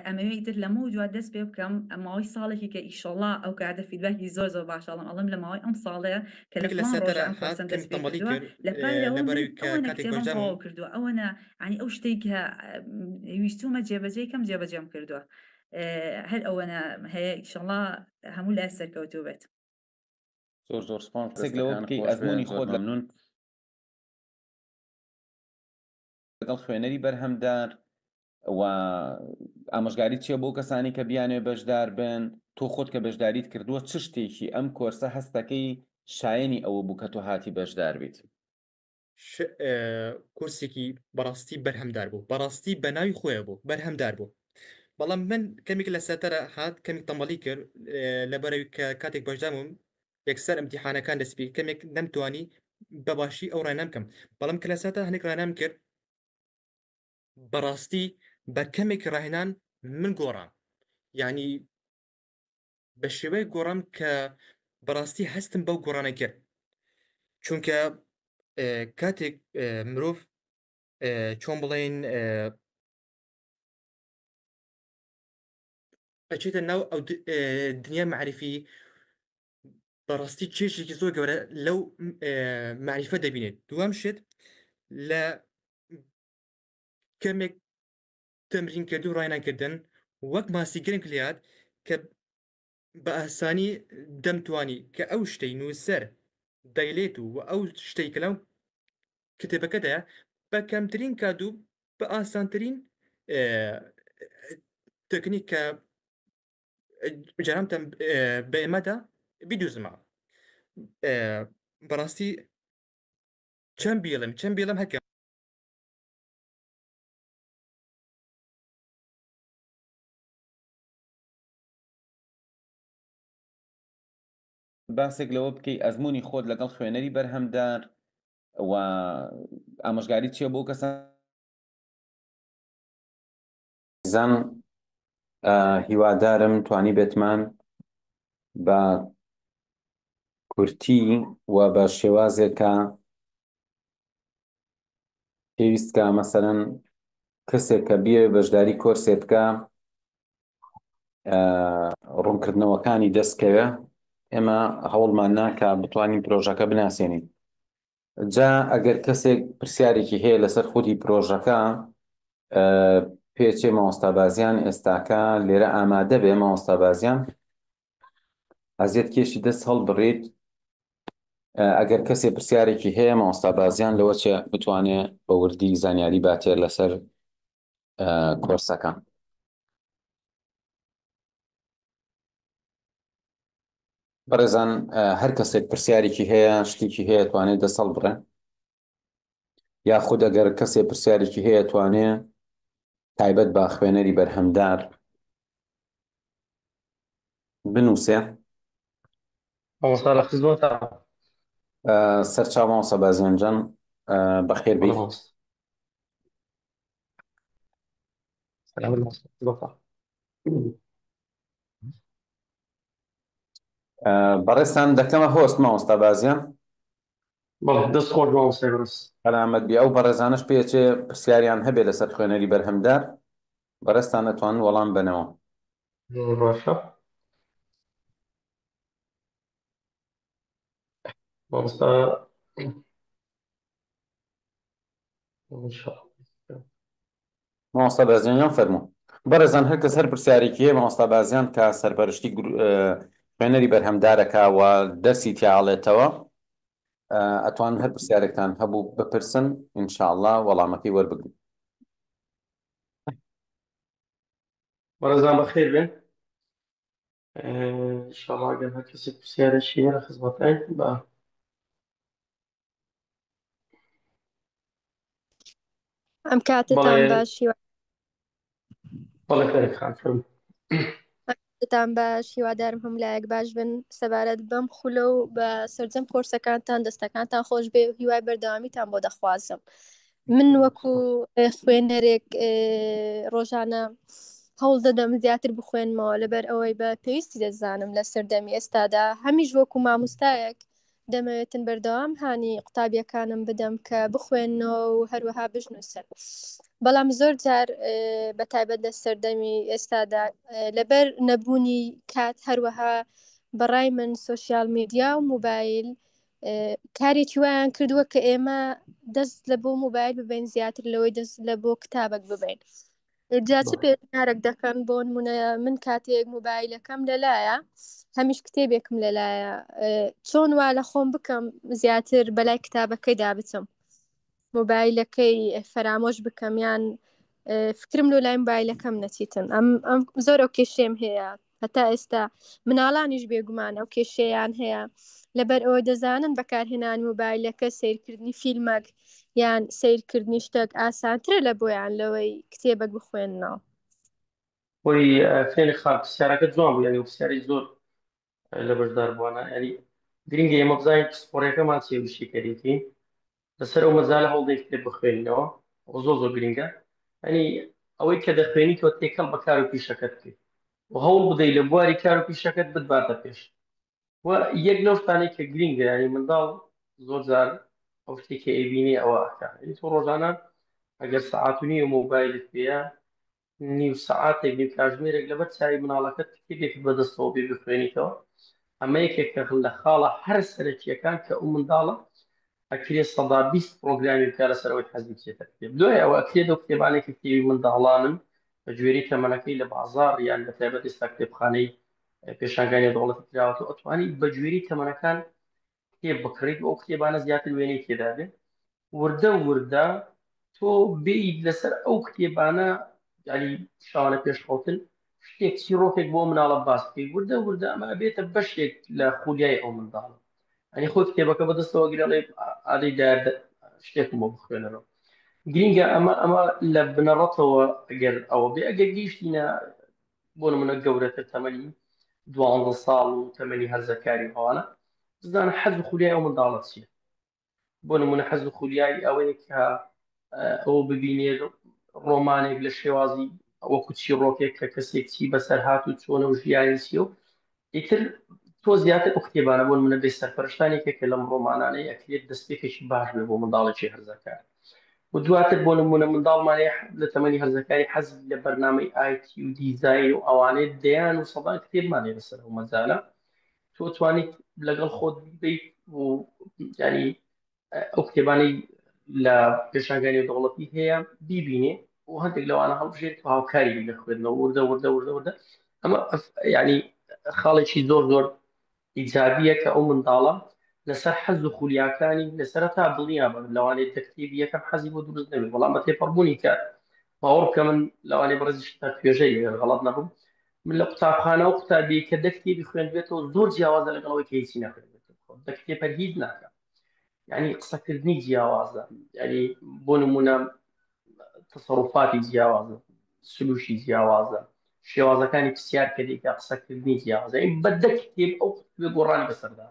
ئەمەوێ ئیتر لەمە دوا دەست پێ بکەم ماوەی ساڵێکی کە ئیشەڵا ئەو کاتە feedback ی زۆر زۆر باش ئەڵێم، ئەڵێم لە ماوەی ئەم ساڵەیە کە لە کەمێک لە فڵان سەرتەرا ڕۆژە ئەم هات کۆرسەم کەمێک دەست پێ تەمەڵی کردووە کرد لە پایەوە من لەبەرەوەی کە ئەوەنە کاتێک کتێبم بەشدار بووم تەواو کردووە، ئەوەنە یعنی ئەو شتێک کە ویستومە جێبەجێ کەم جێبەجێم کردووە. هەر ئەوەنە هەیە، ئیشەڵا هەموو لای سەرکەوتوو بێت. زۆر زۆر سپاس، قسێک لەوە دەستەکان بکەی خۆش بێ، ئەزموونی زۆر خۆت مەمنون. لەگەڵ خوێنەری بەرهەمدار و ئامۆژگاری چییە بۆ کەسانی کە بیانەوێ بەشدار بن؟ تۆ خۆت کە بەشداریت کردووە چ شتێکی ئەم کۆرسە هەستەکەی شایەنی ئەوە بوو کە تۆ هاتی بەشدار بیت؟ کورسێکی بەڕاستی بەرهەمدار بوو، بەڕاستی بە ناوی خۆیە بوو بەرهەمدار بوو، بەڵام من کەمێک لە سەرتەرە هات کەمێک تەمەڵی کرد لەبەرەوەی کە کاتێک بەشدار بووم یەکسەر ئیمتیحانەکان دەست پێ کەمێک نەمتوانی بە باشی ئەو ڕێنام کەم، بەڵام کە لە سەرتا هەندێک ڕێنام کرد بەڕاستی بە کەمێک ڕاهێنان من گۆڕام، یعنی بە شێوەیەک گۆڕام کە بەڕاستی هەستم بەو گۆڕانە کرد، چونکە کاتێک مرۆڤ چۆن بڵێن ئەچێتە ناو ئەو دنیا معرفی بەڕاستی چێژێکی زۆر گەورە لەو معرفە دەبینێت. دووەم شت لە کەمێک تەمرینکردن و ڕاهێنانکردن وەک ماسیگرم لێهات کە بە ئاسانی دەمتوانی کە ئەو شتەی نووسەر دەیلێت و ئەو شتەی کە لەو کتێبەکەدایە بە کەمترین کات و بە ئاسانترین تەکنیک کە جارامتان بە ئێمەدا بیدوزمەوە. بەڕاستی چەند بیڵم چەند بیڵم هەکە. باسێک لەوە بکەی ئەزموونی خۆت لەگەڵ خوێنەری بەرهەمدار و ئامۆژگاری چییە بۆ کەسان؟ زان هیوادارم توانیبێتمان بە کورتی و بە شێوازێکە پێویست کە مەسەلەن کەسێک کە بیەوێ بەشداری کۆرسێ بکە ڕوونکردنەوەکانی دەستکەوێ، ئێمە هەوڵمان ناکە بتوانین پرۆژەکە بناسێنین. جا ئەگەر کەسێک پرسیارێکی هەیە لەسەر خودی پرۆژەکە پێچێ مامۆستا بازیان ئێستاکە لێرە ئامادە بێ. مامۆستا بازیان ئەزیەت کێشی دەست هەڵبڕیت. ئەگەر کەسێ پرسیارێکی هەیە مامۆستا بازیان لەوە چێ بتوانێ بە وردی زانیاری باتێ لەسەر کۆرسەکە. بەڕێزان هەر کەسێک پرسیارێکی هەیە شتێکی هەیە توانێت دەست هەڵبڕێ، یاخود ئەگەر کەسێ پرسیارێکی هەیە توانێ تایبەت بە خوێنەری بەرهەمدار بنووسێ. مامۆستا لە خزمەتە. سەرچاو مامۆستا بازیان جان، بەخێر بێی. سلام مامۆستا. بەڕێزتان دەکەمە host مامۆستا بازیان. بەڵێ دەست خۆش مامۆستای بەڕێز. سەلامەت بی. ئەو بەڕێزانەش پێچێ پرسیاریان هەبێ لەسەر خوێنەری بەرهەمدار، بەڕێزتان ئەتوانن وەڵام بەنەوە. زۆر باشە مامۆستا. ئینشاءاللە. مامۆستا بازیان گیان فەرموو. بەڕێزان هەر کەس هەر پرسیارێکی هەیە مامۆستا بازیان کە سەرپەرشتی خوێنەری بەرهەمدارەکە و دەرسی تیا ئەڵێتەوە ئەتوان هەر پرسیارێکتان هەبوو بپرسن ئینشاءاللە وەڵامەکەی وەربگرن. بەڕێزان بەخێر بێن. ئینشاءاللە گەر هەر کەسێک پرسیارێکی هەیە لە خزمەتاین بە ئەم بەڵێ کاتتان باش هیوا بەڵێ فەرید خان فەرموو. کاتتان باش هیوادارم هەموو لایەک باش بن سەبارەت بەم خولە و بە سەرجەم کۆرسەکانتان دەستەکانتان خۆش بێ و هیوای بەردەوامیتان بۆ دەخوازم من وەکو خوێنەرێک ڕۆژانە هەوڵ دەدەم زیاتر بخوێنمەوە لەبەر ئەوەی بە پێویستی دەزانم لە سەردەمی ئێستادا هەمیش وەکو مامۆستایەک دەمەوێتن بەردەوام هانی قوتابیەکانم بدەم کە بخوێنەوە و هەروەها بژنووسن بەڵام زۆر جار بە تایبەت لە سەردەمی ئێستادا لەبەر نەبوونی کات هەروەها بەڕای من سۆشیال میدیا و موبایل کارێکی وایان کردووە کە ئێمە دەست لە بۆ موبایل ببین زیاتر لەوەی دەست لە بۆ کتابێک ببین جا چ پێشنیارێک دەکەن بۆ نمونە من کاتێک موبایلەکەم لەلایە هەمیش کتێبێکم لەلایە چۆن وا لە خۆم بکەم زیاتر بەلای کتابەکەیدا بچم مۆبایلەکەی فەرامۆش بکەم یان فکرم لۆ لای مۆبایلەکەم نەچیتن ئەم ئەم زۆر ئەو کێشێم هەیە هەتا ئێستا مناڵانیش بێگومان ئەو کێشەیان هەیە لەبەر ئەوە دەزانن بەکارهێنانی مۆبایلەکە سیرکردنی فیلمەک یان سیرکردنی شتێک ئاسانترە لە بۆیان لەوەی کتێبێک بخوێننەوە. خۆی فێنک خان پرسیارەکە جوان بوو یعنی پرسیاری زۆر لە بەشداربووانە یعنی گرنگە ئێمە بزانین پسپۆڕیەکەمان چیە و شیکەریەکەین لەسەر ئەو مەجالە هەوڵدەین کتێب بخوێنینەوە ئەوە زۆر زۆر گرنگە یعنی ئەوەی کە دەخوێنیتەوە تێکەڵ بە کار و پیشەکەت بکەیت و هەوڵ بدەیت لە بواری کار و پیشەکەت بتباتە پێش و یەک لەو شتانەی کە گرنگە یعنی منداڵ زۆر جار ئەو شتێک کە ئەیبینێ ئەوە ئەکا یعنی تۆ ڕۆژانە ئەگەر سەعات و نیوە مۆبایلت پێیە نیو سەعاتێک نیو کاژمێرێک لەبەر چاوی مناڵەکەت کتێبێکت بەدەستەوە بێ بخوێنیتەوە ئەمە یەکێکە لە خاڵە هەرە سەرەکییەکان کە ئەو منداڵە ئەکرێ 20% پرۆگرامی بکە لەسەر ئەوەی حەزی بچێتە کتێب دوای ئەوە ئەکرێت ئەو کتێبانێک کە کتێبی منداڵانن بە گوێرەی تەمەنەکەی لە بازاڕ یان بە تایبەت ئێستا کتێبخانەی پێشانگانی دەوڵەتی کراوەتەوە ئەتوانی بە گوێرەی تەمەنەکان کتێب بکڕیت و ئەو کتێبانە زیاتر وێنەی تێدا بێ وردە وردە تۆ بێیت لەسەر ئەو کتێبانە یعنی شەوانە پێش خەوتن شتێک چیڕۆکێک بۆ مناڵە باس بکەیت وردە وردە ئەمە ئەبێتە بەشێک لە خولیای ئەو منداڵە ئەنی خۆی کتێبەکە بەدەستەوە گرێڵێ ئادەی دار شتێکم بۆ بخوێنەرەوە گرینگە ئەمە ئەمە لە بنەڕەتەوە ئەگەر ئەوە بێ ئەگەر گەیشتینە بۆ نمونە گەورەتر تەمەنی 12 ساڵ و تەمەنی هەرزەکاری و ئەوانە بزانە حەز و خولیای ئەو منداڵە چییە بۆ نمونە حەز و خولیای ئەوەیە کە ئەو ببینێت ڕۆمانێک لە شێوازی وەکو چیڕۆکێک کە کەسێک چی بەسەر هات و چۆنە و ژیانی چیە و ئیتر تۆ زیاتر ئەو کتێبانە بۆ نمونە بێ سەرپەرشتان یەکێکە لەم ڕۆمانانەی ئەکرێت دەستپێکێکی باش بێ بۆ منداڵێکی هەرزەکار و دواتر بۆ نمونە منداڵمان هەیە لە تەمەنی هەرزەکاری حەز لە بەرنامەی ئایتی و دیزاین و ئەوانەیە دەیان و سەدان کتێبمان هەیە لەسەر ئەو مەجالە تۆ توانیت لەگەڵ خۆت بیت و ینی ئەو کتێبانەی لە پێشانگانی دەوڵەتی هەیە بیبینێ و هەندێک لەوانە هەڵبژێت و هاوکاری لە خوێندنەوە وردە وردە وردە وردە ئەمە ینی خاڵێکی زۆر زۆر ئیجابییە کە ئەو منداڵە لەسەر حەز و خولیاکانی لە سەرەتا دڵنیا بە لەوانەیە دە کتێبی یەکەم حەزی بۆ دروست نەبێت بەڵام بە تێپەڕبوونی کات باوەڕ بکە من لەوانەیە بەڕێزیش تا توێژەری ئەگەر غەڵەت نەبم من لە قوتابخانە و قوتابی کە دە کتێبی خوێندبێتەوە زۆر جیاوازە لەگەڵ ئەوەی کە هیچی نەخوێندبێتەوە دە کتێب هەر هیچ ناکا یعنی قسەکردنی جیاوازە یعنی بۆ نمونە تەسەروفاتی جیاوازە سلوکی جیاوازە شێوازەکانی پرسیار کە دەیکا قسەکردنی جیاوازە یعنی بە دە کتێب ئەو کتێبە گۆڕانی بەسەردا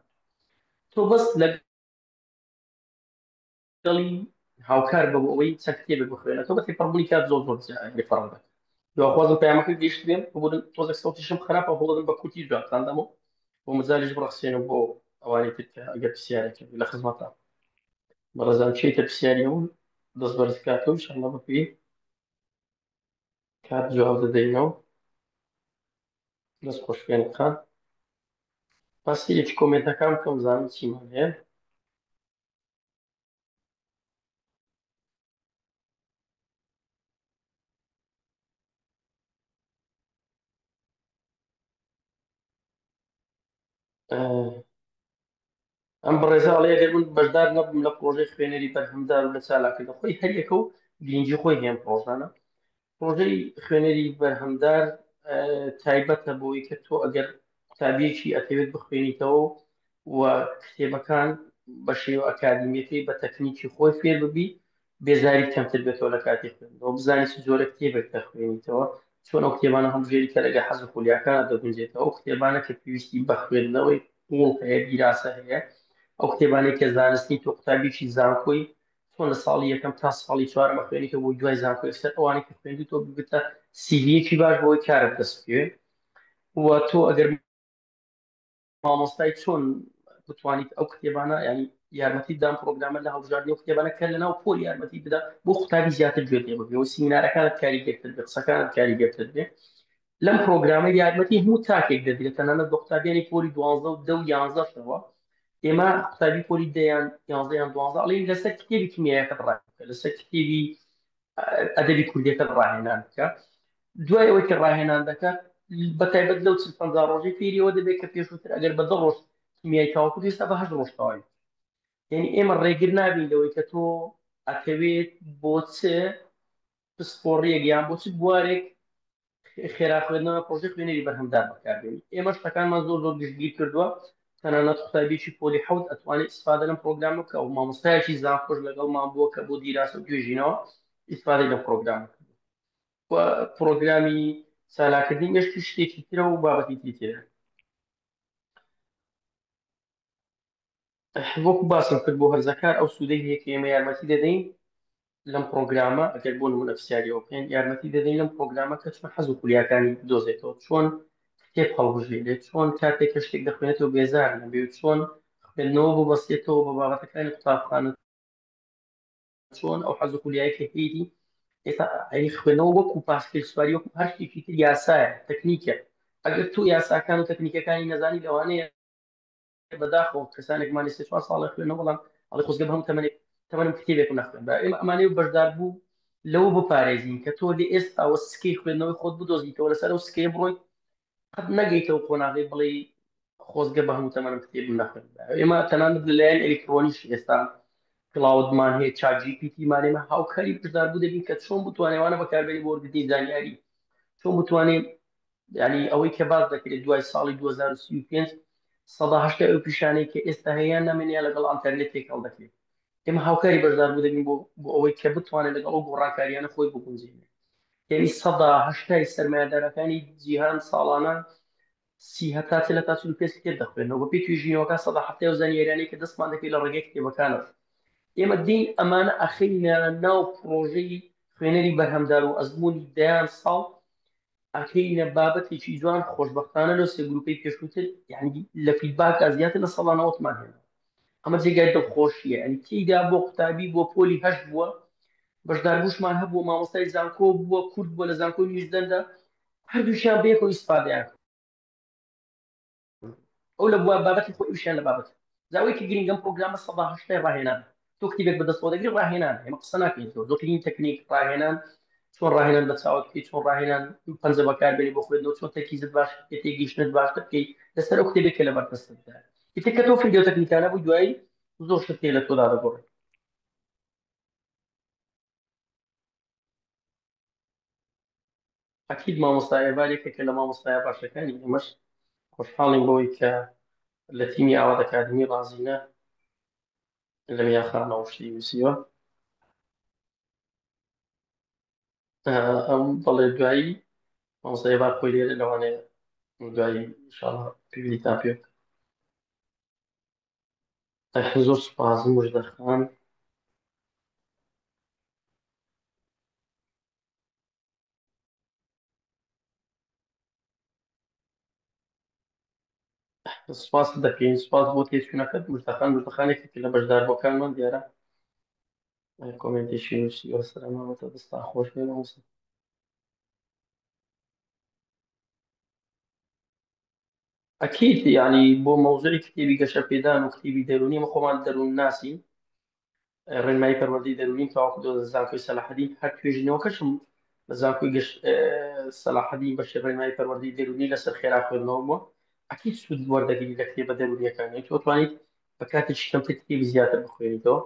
تۆ بەس لەگەڵی هاوکار بە بۆ ئەوەی چەند کتێبێک بخوێنێتەوە بە تێپەڕبوونی کات زۆر زۆر جیاوازی فەرق دەکات دواخوازم پەیامەکە گەیشت بێم ببورن تۆزێک سەوتیشم خراپە هەوڵدەدەم بە کورتی جوابتان دەمەوە بۆ مەجالیش بڕەخسێنم بۆ ئەوانی تر کە ئەگەر پرسیارێک هەبێ لە خزمەتان بەڕێزان چیتە پرسیاری هەبوو دەست بەرز کاتەوە ئینشاءاللە بەپێی کات جواب دەدەینەوە دەست خۆش فێنکخان با سەیرێکی کۆمێنتەکان بکەم زانم چیمان هەیە. ئەم بەڕێزە ئەڵێ ئەگەر من بەشدار نەبووم لە پرۆژەی خوێنەری بەرهەمدار و لە چالاکردن خۆی هەریەکە و گرنگی خۆی هەیە ئەم پرۆژانە پرۆژەی خوێنەری بەرهەمدار تایبەتە بۆی کە تۆ ئەگەر قوتابیەکی ئەتەوێت بخوێنیتەوە و کتێبەکان بە شێوە ئەکادیمیەکەی بە تەکنیکی خۆی فێر ببی بێزاری کەمتر بێتەوە لە کاتی خوێندنەوە بزانی چ جۆرە کتێبێک دەخوێنیتەوە چۆن ئەو کتێبانە هەڵبژێری کە لەگە حەز و خولیاکانت دەگونجێتەوە ئەو کتێبانە کە پێویستی بە خوێندنەوەی قوڵ هەیە دیراسە هەیە ئەو کتێبانەی کە زانستی تۆ قوتابیی زانکۆی چۆن لە ساڵی یەکەم تا ساڵی چوارەم ئەخوێنیتەوە بۆ دوای زانکۆ یەکسەر ئەوانەی کە خوێندوو تۆ ببێتە سیڤیەکی باش بۆی کارت دەست بکەوێ و تۆ ئەگەر مامۆستای چۆن بتوانیت ئەو کتێبانە ینی یارمەتی دام پرۆگرامە لە هەڵبژاردنی ئەو کتێبانە کە لەناو پۆل یارمەتی بدا بۆ قوتابی زیاتر گوێ لێ بگرێ و سیمینارەکانت کاریگەرتر بێ قسەکانت کاریگەرتر بێ لەم پرۆگرامە یارمەتی هەموو تاکێک دەدرێت تەنانەت بە قوتابیانی پۆلی دوانزە و دە و یانزەشەوە ئێمە قوتابی پۆلی دەیان یانزە یان دوانزە ئەڵێین لەسەر کتێبی کیمیایەکەت ڕاهێن لەسەر کتێبی ئەدەبی کوردیەکەت ڕاهێنان بکە دوای ئەوەی کە ڕاهێنان دەکات بە تایبەت لەو 40 50 ڕۆژەی فێری ئەوە دەبێت کە پێشووتر ئەگەر بە دە ڕۆژ کیمیای تەواو کرد ئێستا بە هەشت ڕۆژ تەواوی یعنی ئێمە ڕێگر نابین لەوەی کە تۆ ئەتەوێت بۆ چ پسپۆڕیەک یان بۆ چ بوارێک خێرا خوێندنەوە پرۆژەی خوێنەری بەرهەمدار بەکاربێنی ئێمە شتەکانمان زۆر زۆر گشتگیر کردووە تەنانەت قوتابیی پۆلی حەوت ئەتوانێت ئیسفادە لەم پرۆگرامە بکە و مامۆستایەکی زانکۆش لەگەڵمان بووە کە بۆ دیراسە و توێژینەوە ئیسفادەی لەم پرۆگرامە کردووە و پرۆگرامی چالاکردنی مێشکی شتێکی ترە و بابەتی تری تێدا. وەکو باسم کرد بۆ هەرزەکار ئەو سوودەی هەیە کە ئێمە یارمەتی دەدەین لەم پرۆگرامە ئەگەر بۆ نمونە پرسیاری ئەوە بکەین یارمەتی دەدەین لەم پرۆگرامە کە چۆن حەز و خولیاکانی بدۆزێتەوە چۆن کتێب هەڵبژێرێت چۆن کاتێک کە شتێک دەخوێنێتەوە بێزار نەبێ و چۆن خوێندنەوە ببەستێتەوە بە بابەتەکانی قوتابخانە چۆن ئەو حەز و خولیای کە هەیەتی ئێستا ئەی خوێندنەوە وەکو پاسکیل سواری وەکو هەر شتێکی تر یاسایە تەکنیکە ئەگەر تۆ یاساکان و تەکنیکەکانی نەزانی لەوانەیە بەداخەوە کەسانێکمان سێ چوار ساڵە خوێنەوە بەڵام ئەڵێ خۆزگە بە هەموو تەمەنێک تەمەنم کتێبێکم نەخوێندبا ئێمە ئەمانەیە و بەشدار بوو لەوە بپارێزین کە تۆ لە ئێستاوە سکەی خوێندنەوەی خۆت بدۆزیتەوە لەسەر ئەو سکەیە بڕۆیت قەت نەگەیتەوە قۆناغی بڵێ خۆزگە بە هەموو تەمەنم کتێبم نەخوێندبا ئێمە تەنانەت لەلایەن ئەلیکترۆنیش ئێستا Claude مان هەیە ChatGPT مان ئێمە هاوکاری بەشدار بوو دەبین کە چۆن بتوانێت وانە بەکاربێنی بۆ وەرگرتنی زانیاری چۆن بتوانێت یعنی ئەوەی کە باس دەکرێت دوای ساڵی 2035 80% ئەو پیشانەی کە ئێستا هەیە نامێنێ لەگەڵ ئەنتەرنێت تێکەڵ دەکرێت ئێمە هاوکاری بەشداربوو دەبین بۆ بۆ ئەوەی کە بتوانێت لەگەڵ ئەو گۆڕانکاریانە خۆی بگونجێنێت یعنی 80% سەرمایەدارەکانی جیهان ساڵانە سی هەتا چل هەتا 45 کتێب دەخوێنەوە بەپێی توێژینەوەکان 70% ئەو زانیاریانەی کە دەستمان دەکەوێت لە ڕێگەی کتێبەکانەوە ئێمە دین ئەمانە ئەخەینە ناو پڕۆژەی خوێنەری بەرهەمدار و ئەزموونی دەیان ساڵ ئەکەینە بابەتێکی جوان خۆشبەختانە لەو سێ گروپەی پێشووتر یعنی لە feedback ا زیاتر لە سەڵا نەوەتمان هێنا ئەمە جێگای دڵخۆشیە یعنی تێیدا بۆ قوتابی بۆ پۆلی هەشت بووە بەشداربووشمان هەبووە مامۆستای زانکۆ بووە کورد بووە لە زانکۆی نیوزلەندا هەردووشیان بەیەکەوە ئیسفادەیان کرد ئەو لە بوار بابەتی خۆی ئەویشیان لە بابەت جا ئەوەی کە گرنگە ئەم پرۆگرامە 80% ڕاهێنان تۆ کتێبێک بەدەستەوە دەگری ڕاهێنان ئێمە قسە ناکەین زۆر زۆرترین تەکنیک ڕاهێنان چۆن ڕاهێنان بە چاوت بکەیت چۆن ڕاهێنان پەنجە بەکاربێنی بۆ خوێندنەوە چۆن تەرکیزت باش بکەیت تێگەیشتنت باشتر بکەیت لەسەر ئەو کتێبێک کە لەبەر دەستتدا ئیتر کە تۆ فێری ئەو تەکنیکانە بووی دوایی زۆر شت هەیە لە تۆدا دەگۆڕێت ئەکید مامۆستا ئێڤار یەکێکە لە مامۆستایە باشەکانی ئێمەش خۆشحاڵین بەوەی کە لە تیمی ئاوات ئەکادمی ڕازینە لە میاخانەوە شتی نووسیوە ئەم بەڵێ دوایی مامۆستا ئێڤار خۆی لێرە لەوانەیە دوایی ئینشاڵڵا پەیوەندیتان پێ بکەم. زۆر سوپاس مژدە خان. سپاست دەکەین سپاس بۆ تێچوونەکەت مژدەخان مژدەخان یەکێکە لە بەشداربووەکانمان دیارە کۆمێنتێکی نووسیوە سەرامەتە دەستان خۆش بێ مامۆستا. ئەکید یعنی بۆ مەوزوعی کتێبی گەشەپێدان و کتێبی دەروونی ئێمە خۆمان دەروون ناسین ڕێنمایی پەروەردەی دەروونیم تەواو کردووە لە زانکۆی سەلاحەدین هەر توێژینەوەکەشم لە زانکۆی گەش سەلاحەدین بەشی ڕێنمایی پەروەردەی دەروونی لەسەر خێرا خوێندنەوە بووە. ئەکید سوود وەردەگری لە کتێبە دەروونیەکان یانی تۆ توانیت بە کاتێکی کەمتر کتێبی زیاتر بخوێنیتەوە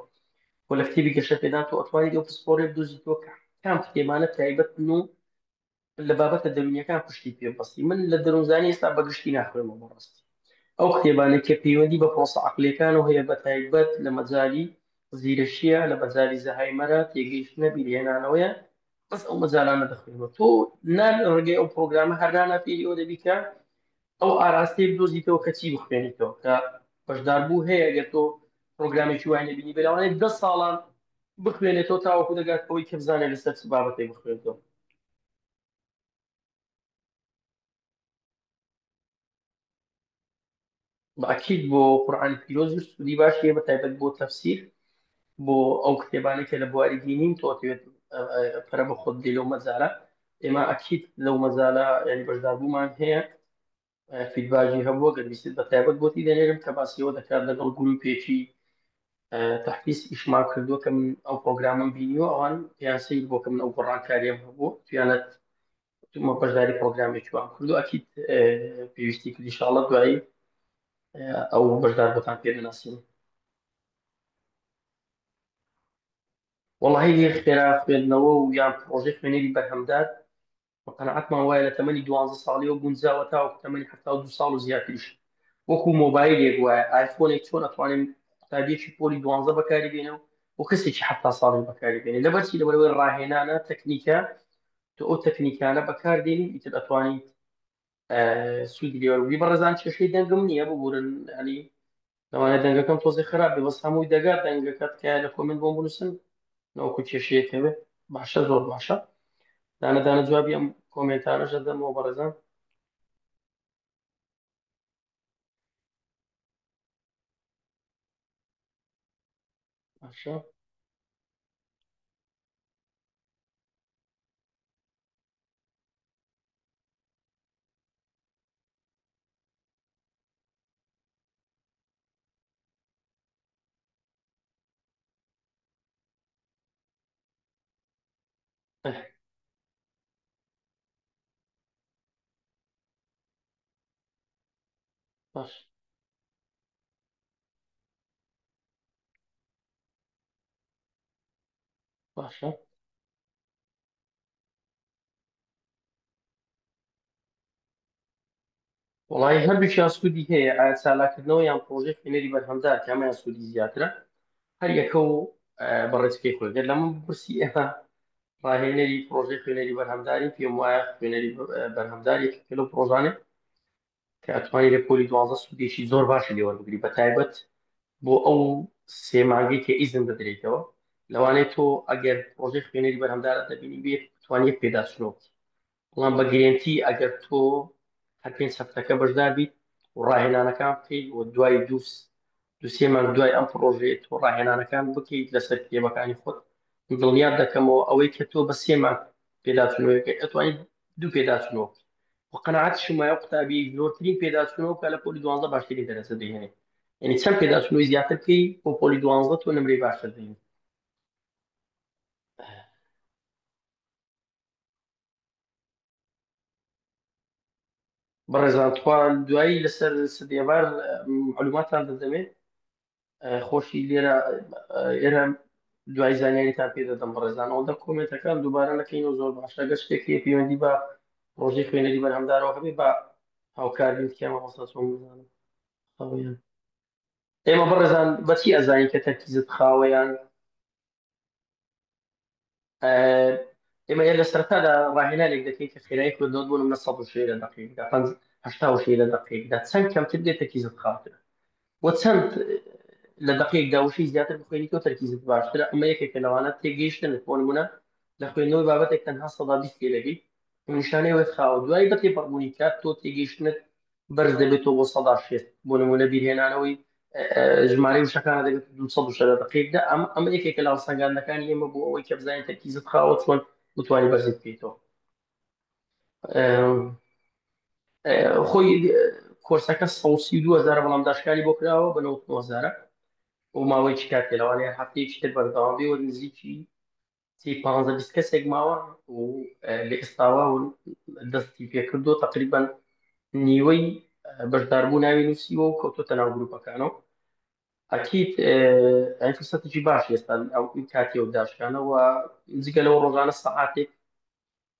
و لە کتێبی گەشەپێدان تۆ ئەتوانیت ئەو پسپۆڕیە بدۆزیتەوە کە کام کتێبانە تایبەتن و لە بابەتە دەروونیەکان پشتی پێ بەستی. من لە دەروونزانی ئێستا بە گشتی ناخوێنمەوە بەڕاستی ئەو کتێبانەی کە پەیوەندی بە پرۆسە عەقلیەکانەوە هەیە بە تایبەت لە مەجالی زیرەکیە لە مەجالی زەهایمەرە تێگەیشتنە بیرهێنانەوەیە بەس ئەو مەجالانە دەخوێنمەوە. تۆ نا لە ڕێگەی ئەو پرۆگرامە هەر نانا فێری ئەوە دەبی کە ئەو ئاراستەیە بدۆزیتەوە کە چی بخوێنیتەوە کە بەشداربوو هەیە گەر تۆ پرۆگرامێکی وای نەبینی بێ لەوانەیە 10 ساڵان بخوێنێتەوە تاوەکو دەگات ئەوەی کە بزانێت لەسەر چ بابەتێک بخوێنێتەوە. بە ئەکید بۆ قورئانی پیرۆزیش سوودی باشی هەیە بە تایبەت بۆ تەفسیر بۆ ئەو کتێبانەی کە لە بواری دینین تۆ ئەتەوێت پەرە بە خۆت بدەیت لەو مەجالە ئێمە ئەکید لەو مەجالە یعنی بەشداربوومان هەیە feedback ی هەبووە گەر ویستت بە تایبەت بۆتی دەنێرم کە باسی ئەوە دەکات لەگەڵ گروپێکی تەحفیز ئیشمان کردووە کە من ئەو پرۆگرامم بینیوە ئەوان پێیان سەیر بووە کە من ئەو گۆڕانکاریەم هەبوو تویانەت تمە بەشداری پرۆگرامێکی وام کردو ئەکید پێویستی کرد ئینشاءڵڵا دوایی ئەو بەشدار بۆتان پێ دەناسین. وەڵاهی خێرا خوێندنەوە و یان پرۆژەی خوێنەری بەرهەمدار و قەناعەتمان وایە لە تەمەنی 12 ساڵیەوە گونجاوە تاوەکو تەمەنی 72 ساڵ و زیاتریش وەکو مۆبایلێک وایە ئایفۆنێک چۆن ئەتوانین قوتابیەکی پۆلی 12 بەکاری بێنێ و و کەسێکی 70 ساڵی بەکاری بێنێ لەبەرچی لەبەرەوەی ڕاهێنانە تەکنیکە تۆ ئەو تەکنیکانە بەکاردێنی ئیتر ئەتوانیت سوودی لێ وەربگری. بەڕێزان کێشەی دەنگم نییە ببورن ینی لەوانەیە دەنگەکەم تۆزێ خراپ بێ بەس هەمووی دەگات دەنگەکە تکایە لە comment بۆم بنووسن نەوەکو کێشەیەک هەبێ. باشە زۆر باشە دانە دانە جوابی ئەم comment انەش دەدەمەوە بەڕێزان. باشە باش باشە وەڵی هەردووکیان سوودی هەیە ئایا چالاکردنەوە یان پرۆژەی خوێنەری بەرهەمدار کامیان سوودی زیاترە هەر یەکە و بە ڕێچکەی خۆی گەر لە من بپرسی ئێمە ڕاهێنەری پرۆژەی خوێنەری بەرهەمداری پێم وایە خوێنەری بەرهەمدار یەکێکە لەو پرۆژانەی کە ئەتوانی لە پۆلی 12 سوودێکی زۆر باشی لێ وەربگری بە تایبەت بۆ ئەو سێ مانگەی کە ئیزن دەدرێتەوە لەوانەیە تۆ ئەگەر پرۆژەی خوێنەری بەرهەمدارت نەبینی بێت بتوانانی یەک پێداچوونەوە بکەیت بەڵام بە گرێنتی ئەگەر تۆ هەر پێنج هەفتەکە بەشدار بیت و ڕاهێنانەکان بکەیت و دوای دوو دوو سێ مانگ دوای ئەم پڕۆژەیە تۆ ڕاهێنانەکان بکەیت لەسەر کتێبەکانی خۆت دڵنیات دەکەمەوە ئەوەی کە تۆ بە سێ مانگ پێداچوونەوەیەکەی ئەتوانیت دوو پێداچوونەوە بکەیت و قەناعەتیشم وایە قوتابی زۆرترین پێداچوونەوە بکە لە پۆلی دوانزە باشترین دەرەجە دەهێنێ یعنی چەند پێداچوونەوەی زیاتر بکەی بۆ پۆلی دوانزە تۆ نمرەی باشتر دەهێنی. بەڕێزان تخوا دوایی لەسەر سدێبار معلوماتان دەدەمێ خۆشی لێرە ئێرە دوای زانیاریتان پێ دەدەم بەڕێزان ئەوەندە کۆمێنتەکان دووبارە نەکەین و زۆر باشە گەر شتێک هەیە پەیوەندی بە ڕۆژەی خوێنەری بەرهەمدارەوە هەبێ بە هاوکار بین تکایە مامۆستا چۆن بزانم خاوەیان ئێمە بەڕێزان بەچی ئەزانین کە تەرکیزت خاوەیان ئێمە لە سەرەتادا ڕاهێنانێک دەکەین کە خێرایی خوێندنەوەت بۆ نمونە 100 وشەیە لە دەقیقەیەکدا، 80 وشەیە لە دەقیقەیەکدا، چەند کەمتر بێت تەرکیزت خاوترە و چەند لە دەقیقدا وشەی زیاتر بخوێنیتەوە تەرکیزت باشترە. ئەمە یەکێکە لەوانە تێگەیشتنت بۆ نمونە لە خوێندنەوەی بابەتێک تەنها 20% تێدەگەیت نیشانەی ئەوەی خاوە دوای بە تێپەڕبوونی کات تۆ تێگەیشتنت بەرز دەبێتەوە بۆ 60% بۆ نمونە بیرهێنانەوەی ژمارەی وشەکانە دەبێت 200 وشە لە دەقیقدا. ئەم ئەمە یەکێکە لە هەڵسەنگاندنەکانی ئێمە بۆ ئەوەی کە بزانین تەرکیزت خاوە چۆن بتوانین بەرزی بکەیتەوە. خۆی کۆرسەکە 132 هەزارە بەڵام داشکانی بۆ کراوە بە 99 هەزارە و ماوەیەکی کاتێ لەوانەیە هەفتەیەکی تر بەردەوام بێ و نزیکی سی پانزە 20 کەسێک ماوە و لە ئێستاوە و دەستی پێکردو تقریبا نیوەی بەشداربوو ناوی نووسیوە و کەوتۆتە ناو گروپەکانەوە. ئەکید ئەی فرسەتێکی باش ئێستا ئەو کاتی و داشکانەوە، جگە لەوە ڕۆژانە سەعاتێک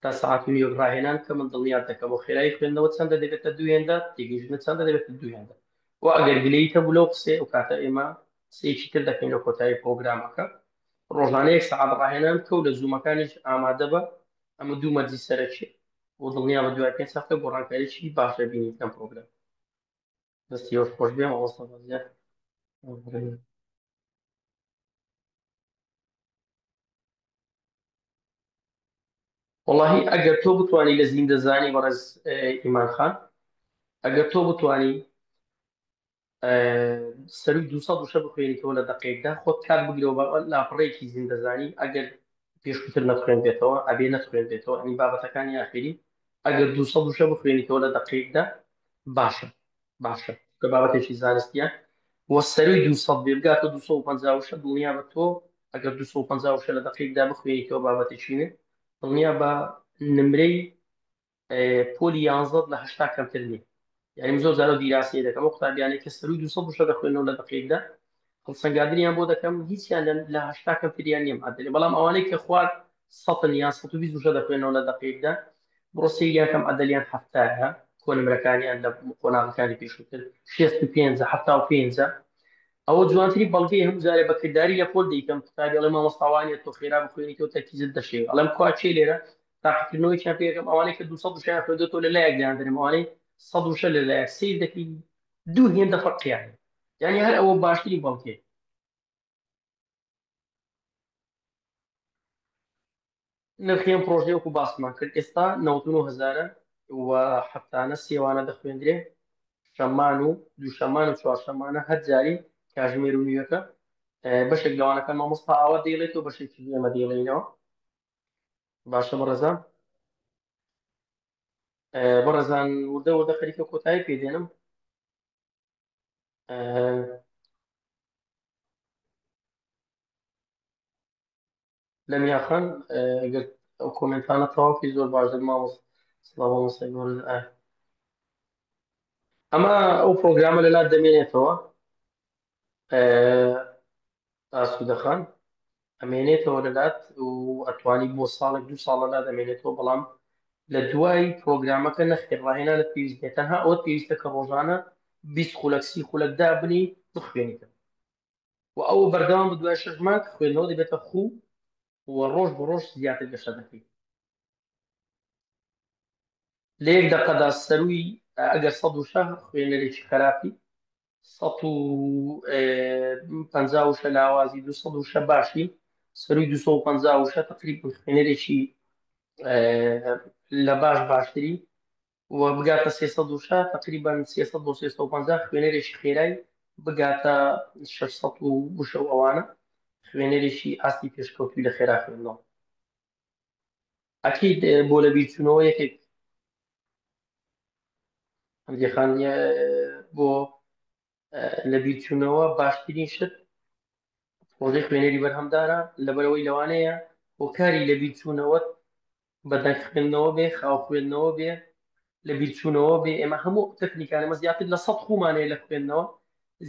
تا سەعات و نیوێک ڕاهێنان کە من دڵنیات دەکەم و خێرایی خوێندنەوە چەندە دەبێتە دوو هێندە، تێگەیشتنت چەندە دەبێتە دوو هێندە. و ئەگەر گلەییت هەبوو لەو قسەیە، ئەو کاتە ئێمە قسەیەکی تر دەکەین لە کۆتایی پرۆگرامەکە. ڕۆژانە یەک سەعات ڕاهێنان بکە و لە زوومەکانیش ئامادە بە. ئەمە دوو مەرجی سەرەکیە و دڵنیا بە دوای 5 هەفتە گۆڕانکاریی باش دەبینیت لەم پرۆگرام. دەستی ئێوەش خۆش بێ مامۆستا بەزیار. وەڵاهی ئەگەر تۆ بتوانی لە زیندەزانی بەڕێز ئیمان خان، ئەگەر تۆ بتوانی سەروی 200 وشە بخوێنیتەوە لە دەقێکدا، خۆت کات بگرەوە بە لاپەڕەیەکی زیندەزانی، ئەگەر پێشووتر نەتخوێندبێتەوە ئەبێ نەتخوێندبێتەوە، ئەنی بابەتەکانی ئاخری ئەگەر 200 وشە بخوێنیتەوە لە دەقێکدا باشە، باشە کە بابەتێکی زانستیە و سەروی 200 بێ بگاتە 250 وشە، دڵنیا بە تۆ ئەگەر 250 وشە لە دەقێکدا بخوێنیتەوە بابەتێکی نوێ، دڵنیا بە نمرەی پۆلی یانزەت لە 80 کەمتر نییە. یعنی من زۆر جارە دیراسەی دەکەم ئەو قوتابیانەی کە سەروی 200 وشە دەخوێنەوە لە دەقێکدا هەڵسەنگاندنیان بۆ دەکەم، هیچیان لە 80 کەمتریان نییە معدلێ. بەڵام ئەوانەی کە خوار سەتن یان 120 وشە دەخوێنەوە لە دەقێکدا، بڕۆ سەیریان کەم عەدەلیان 70ە، کۆنمرەکانیان لە قۆناغەکانی پێشووتر 65، 75. ئەوە جوانترین بەڵگەی هەموو جارێ بە کرداری لە پۆل دەیکەم. قوتابی ئەڵێ مامۆستا وانیە تۆ خێرا بخوێنیتەوە تەرکیزت دەشێوێ. ئەڵێم کوا کێ لێرە تاقیکردنەوەیەکیان پێ دەکەم، ئەوانەی کە 200 وشەیان خوێندووەتەوە لە لایەک دایان دەنێم، ئەوانەی 100 وشە لە لایەک، سەیر دەکەی دوو هێندە فەرقیان هەیە. یعنی هەر ئەوە باشترین بەڵگەیە. نرخی ئەم پرۆژەیە وەکو باسمان کرد ئێستا 99 هەزارە و هەفتانە سێوانە دەخوێندرێ، شەممان و دووشەممان و چوارشەممانە، هەر جاری کاژمێر و نیوەکە. بەشێک لەوانەکان مامۆستا ئاوا دەیڵێت و بەشێکی ئێمە دەیڵێینەوە. باشە بەڕێزان، بەڕێزان وردە وردە خەریکە کۆتایی پێ دێنم. لەمیا خان ئەگەر ئەو کۆمێنتانە تەواو کەی زۆر باش دەبێت مامۆستا. سڵاو مامۆستای بەڕێز. ئەمە ئەو پرۆگرامە لەلات دەمێنێتەوە ئاسوودەخان، ئەمێنێتەوە لەلات و ئەتوانی بۆ ساڵێک دوو ساڵ لەلات ئەمێنێتەوە. بەڵام لە دوای پرۆگرامەکە نەخێر ڕاهێنانت پێویست نیە، تەنها ئەوەت پێویستە کە ڕۆژانە 20 خولەک 30 خولەک دابنی بخوێنیتەوە و ئەوە بەردەوام بە دوای شەش مانگ خوێندنەوە دەبێتە خوو و ڕۆژ بە ڕۆژ زیاتر گەشە دەکەیت. لە یەک دەقەدا سەروی ئەگەر سەد وشە خوێنەرێکی خراپی، 150 وشە لاوازی، 200 وشە باشی، سەروی 250 وشە تقریبا خوێنەرێکی لە باش باشتری، و بگاتە 300 وشە تقریبا 300 بۆ 350 خوێنەرێکی خێرای، بگاتە 600 وشە و ئەوانە خوێنەرێکی ئاستی پێشکەوتووی لە خێرا خوێندنەوە. ئەکید بۆ لەبیرچوونەوە یەکێک هەندێ خان بۆ لەبیرچوونەوە باشترین شت پرۆژەی خوێنەری بەرهەمدارە، لەبەرەوەی لەوانەیە هۆکاری لەبیرچوونەوەت بە دەنگ خوێندنەوە بێ، خاو خوێندنەوە بێ، لە بیرچوونەوە بێ. ئێمە هەموو تەکنیکانەمە زیاتر لە 100 خومان هەیە لە خوێندنەوە،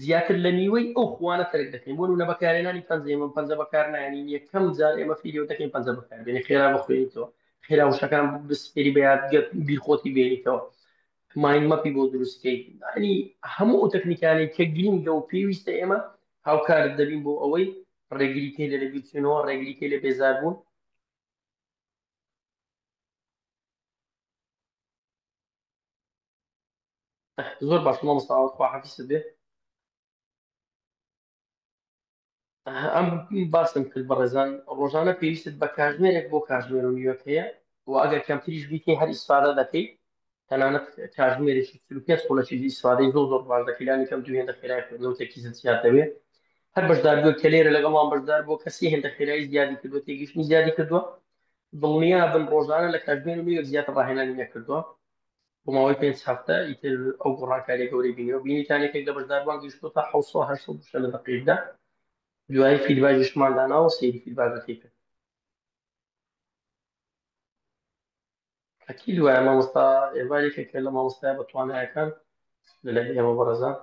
زیاتر لە نیوەی ئەو خوانە تەرک دەکەین. بۆ نمونە بەکارهێنانی پەنجە، ئێمە پەنجە بەکار نایەنین، یەکەم جار ئێمە فیدیۆ دەکەین پەنجە بەکاربێنین، خێرا بخوێنیتەوە، خێرا وشەکان بسپێری بە یادگە بیرخۆتی بێنیتەوە، mind map ی بۆ دروستکەیت. ینی هەموو ئەو تەکنیکانەی کە گرینگە و پێویستە ئێمە هاوکارت دەبین بۆ ئەوەی ڕێگریکەی لە لەبیرچوونەوە، ڕێگریکەی لە بێزاربوون. زۆر باش مامۆستا ئاوات، خواحافیزت بێ. ئەم باسم کرد بەڕێزان، ڕۆژانە پێویستت بە کاژمێرێک بۆ کاژمێر و نیوەک هەیە و ئەگەر کەمتریش بیکەی هەر ئیسفادە دەکەی، تەنانەت کاژمێرێکی 45 خولەکی ئیسفادەی زۆر زۆر باش دەکەی، لانی کەم دوو هێندە خێرای خوێندنەوە تەرکیزت زیاد دەبێ. هەر بەشدار بووە کە لێرە لەگەڵمان بەشدار بووە کەسی هێندە خێرایی زیادی کردووە، تێگەیشتنی زیادی کردووە، دڵنیا بن ڕۆژانە لە کاژمێر و نیوێک زیاتر ڕاهێنانی نەکردووە بۆ ماوەی 5 هەفتە، ئیتر ئەو گۆڕانکاریە گەورەی بینیوە. بینیتان یەکێک لە بەشداربووان گەیشتووە تا 700 800 وشە لە دەقیقدا. دوایی feedback یشمان داناوە، سەیری feedback ەکەی کرد. ئەکید وایە مامۆستا ئێڤار یەکێکە لە مامۆستایە بەتوانایەکان. لەلای ئێمە بەڕێزان.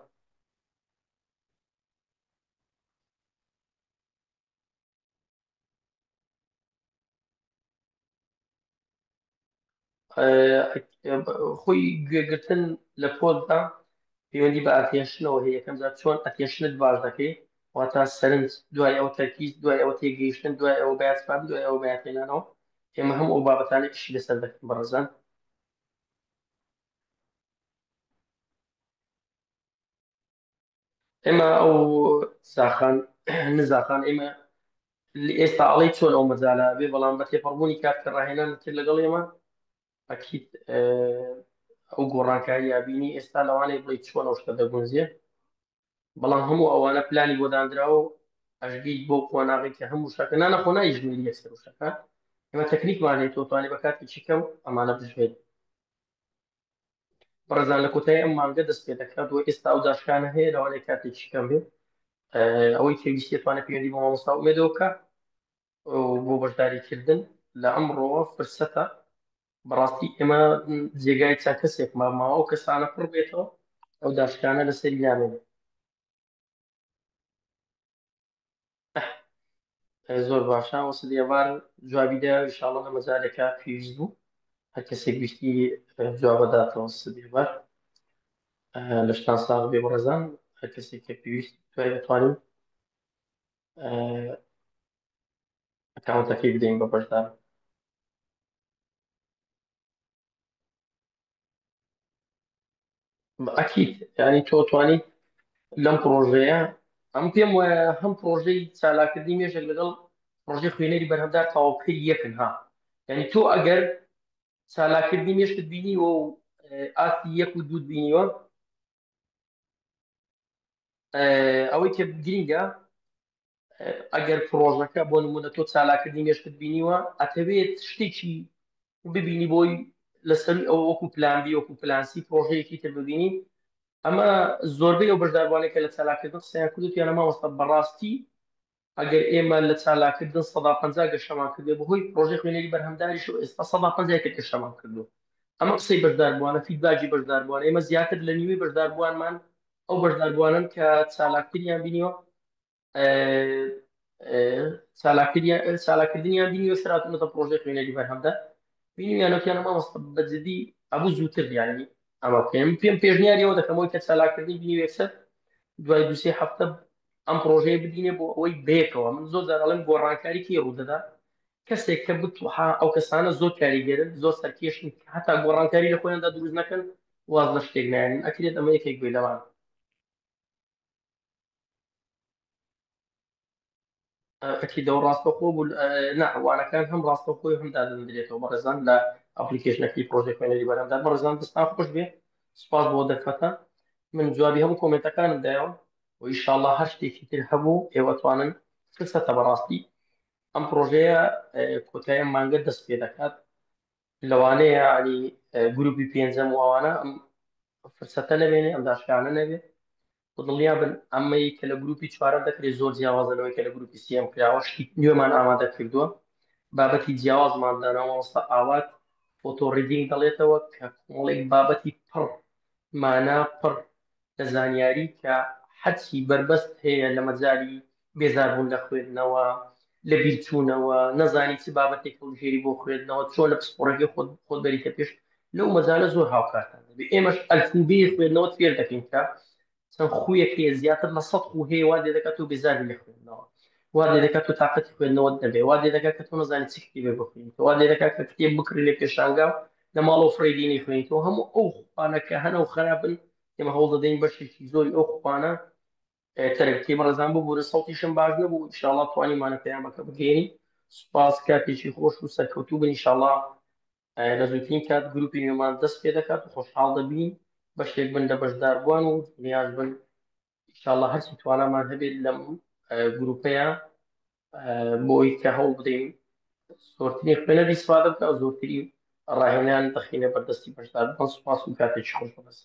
خۆی گوێگرتن لە پۆلدا پەیوەندی بە attention ەوە هەیە. یەکەم جار چۆن attention ت باش دەکەی، واتە سەرنج، دوای ئەوە تەرکیز، دوای ئەوە تێگەیشتن، دوای ئەوە بەیاد سپاردن، دوای ئەوە بەیادهێنانەوە. ئێمە هەموو ئەو بابەتانە ئیشی لەسەر دەکەین بەڕێزان. ئێمە ئەو زاخان نزاخان ئێمە ئێستا ئەڵێی چۆن ئەو مەجالە بێ، بەڵام بە تێپەڕبوونی کات کە ڕاهێنان کرد لەگەڵ ئێمە ئەکید ئەو گۆڕانکاریە بینی. ئێستا لەوانەیە بڵێ چۆن ئەو شتە دەگونجێ، بەڵام هەموو ئەوانە پلانی بۆ دانراوە و ئەشگەیت بۆ قۆناغی کە هەموو شتەکە نانە خۆ نایژمێری یەکسەر شتەکە. ئێمە تەکنیکمان هەیە تۆ توانێ بە کاتێکی کەم ئەمانە بژمێری. بەڕێزان لە کۆتایی ئەم مانگە دەست پێ دەکات و ئێستا ئەو داشکانە هەیە، لەوانەیە کاتێکی کەم بێ. ئەوەی پێویستیە توانێت پەیوەندی بۆ مامۆستا ئومێدەوە بکە بۆ بەشداریکردن. لە ئەمڕۆوە فرسەتە بەڕاستی ئێمە جێگای چەند کەسێک ماوە، ئەو کەسانە پڕ بێتەوە ئەو داشکانە لەسەری نامێنێت. زۆر باشە وەسد ئێوار جوابی دا ئینشاڵڵا لە مەجالێکا پێویست بوو هەر کەسێک ویستی جوابە داتەوە. سد ئێوار لەشتان ساغ بێ بەڕێزان، هەر کەسێک کە پێویست دوای دەتوانین ئەکاونتەکەی بدەین بە بەشدار. ئەکید یعنی تۆ توانی لەم پرۆژەیە ئەم پێم وایە هەم پرۆژەی چالاکردنی مێشک لەگەڵ پرۆژەی خوێنەری بەرهەمدار تەواوکەری یەکن ها. یعنی تۆ ئەگەر چالاکردنی مێشکت بینیوە و ئاستی یەک و دووت بینیوە، ئەوەی کە گرینگە ئەگەر پرۆژەکە بۆ نمونە تۆ چالاکردنی مێشکت بینیوە، ئەتەوێت شتێکی ببینی بۆی لەسەر ئەوە وەکو plan B وەکو plan C پرۆژەیەکی تر ببینی. ئەمە زۆربەی ئەو بەشداربووانەی کە لە چالاکردن قسەیان کردو یانە مامۆستا بەڕاستی ئەگەر ئێمە لە چالاکردن 150% گەشەمان کردێ بەهۆی پرۆژەی خوێنەری بەرهەمداریش و ئێستا 150% تر گەشەمان کردو. ئەمە قسەی بەشداربووانە، feedback ی بەشداربووان. ئێمە زیاتر لە نیوەی بەشداربووانمان ئەو بەشداربووانن کە چالاکتریان بینیوە، چالاکردنیان بینیوە سراتونەتە پرۆژەی خوێنەری بەرهەمدا بینیویانە وتیانە مامۆستا بە جدی ئەبوو زووتر یعنی ئەمە بکەین. پێم پێشنیاری ئەوە دەکەم ئەوەی کە چالاکردنی بینیوە یەکسەر دوای دوو سێ هەفتە ئەم پرۆژەیە بدینێ بۆ ئەوەی بەیەکەوە. من زۆر جار ئەڵێم گۆڕانکاری کەی ڕوودەدا؟ کەسێک کە بتوحا ئەو کەسانە زۆر کاریگەرن، زۆر سەرکێشن، هەتا گۆڕانکاری لە خۆیاندا دروست نەکەن واز لە شتێک نایەنن. ئەکرێت ئەمە یەکێک بێ لەوان. ئەکیدەوە ڕاستەوخۆ بوو نا وانەکان هەم ڕاستەوخۆی هەم دادەندرێتەوە بەڕێزان لە ئەپلیکەیشنەکەی پرۆژەی خوێنەری بەرهەمدار. بەڕێزان دەستان خۆش بێ، سوپاس بۆ دەرفەتە. من جوابی هەموو comment ەکانم دایەوە و ئینشاڵڵا هەر شتێکی تر هەبوو ئێوە توانن فرسەتە. بەڕاستی ئەم پرۆژەیە کۆتایی ئەم مانگە دەست پێ دەکات، لەوانەیە ینی گروپی پێنجەم و ئەوانە ئەم فرسەتە نەبێنێ، ئەم داشکانە نەبێ. و دڵنیا بن ئەمەی کە لە گروپی چوارەم دەکرێت زۆر جیاوازە لەوەی کە لە گروپی سێیەم کراوە. شتی نوێمان ئامادە کردووە، بابەتی جیاوازمان دانا. مامۆستا ئاوات photo reading دەڵێتەوە کە کۆمەڵێک بابەتی پڕ مانا پڕ لە زانیاری کە هەرچی بەربەست هەیە لە مەجالی بێزاربوون لە خوێندنەوە، لە بیرچوونەوە، نەزانی چ بابەتێک هەڵبژێری بۆ خوێندنەوە، چۆن لە پسپۆڕەکەی خۆت خۆت بەریتە پێش، لەو مەجالە زۆر هاوکارتان دەبێت. ئێمەش ئەلفوبێی خوێندنەوەت فێر دەکەین کە چەند خوویەک هەیە، زیاتر لە 100 خوو هەیە، وا لێ دەکات تۆ بێزاری لە خوێندنەوە، وا لێ دەکات تۆ تاقەتی خوێندنەوەت نەبێ، وا لێ دەکات کە تۆ نەزانی چ کتێبێک بخوێنیتەوە، وا لێ دەکات کە کتێب بکڕی لە پێشانگا و لە ماڵەوە فڕێی دێنی خوێنیتەوە. هەموو ئەو خوانە کە هەنە و خراپن ئێمە هەوڵ دەدەین بەشێکی زۆری ئەو خوانە تەرک بکەین. بەڕێزان ببورن سەوتیشم باش نەبوو، ئینشاڵڵا توانیمانە پەیامەکە بگەیەنین. سوپاس، کاتێکی خۆش و سەرکەوتوو بن. ئینشاڵڵا لە زووترین کات گروپی نوێمان دەست پێ دەکات و خۆشحاڵ دەبین بەشێک بن لە بەشداربووان و دڵنیاش بن ئینشاڵڵا هەرچی توانامان هەبێت لەم گروپەیە بۆی کە هەوڵ بدەین زۆرترین خوێنەر ئیسفادە بکە و زۆرترین ڕاهێنان دەخینە بەردەستی بەشداربووان. سوپاس و کاتێکی خۆش بەڕێز.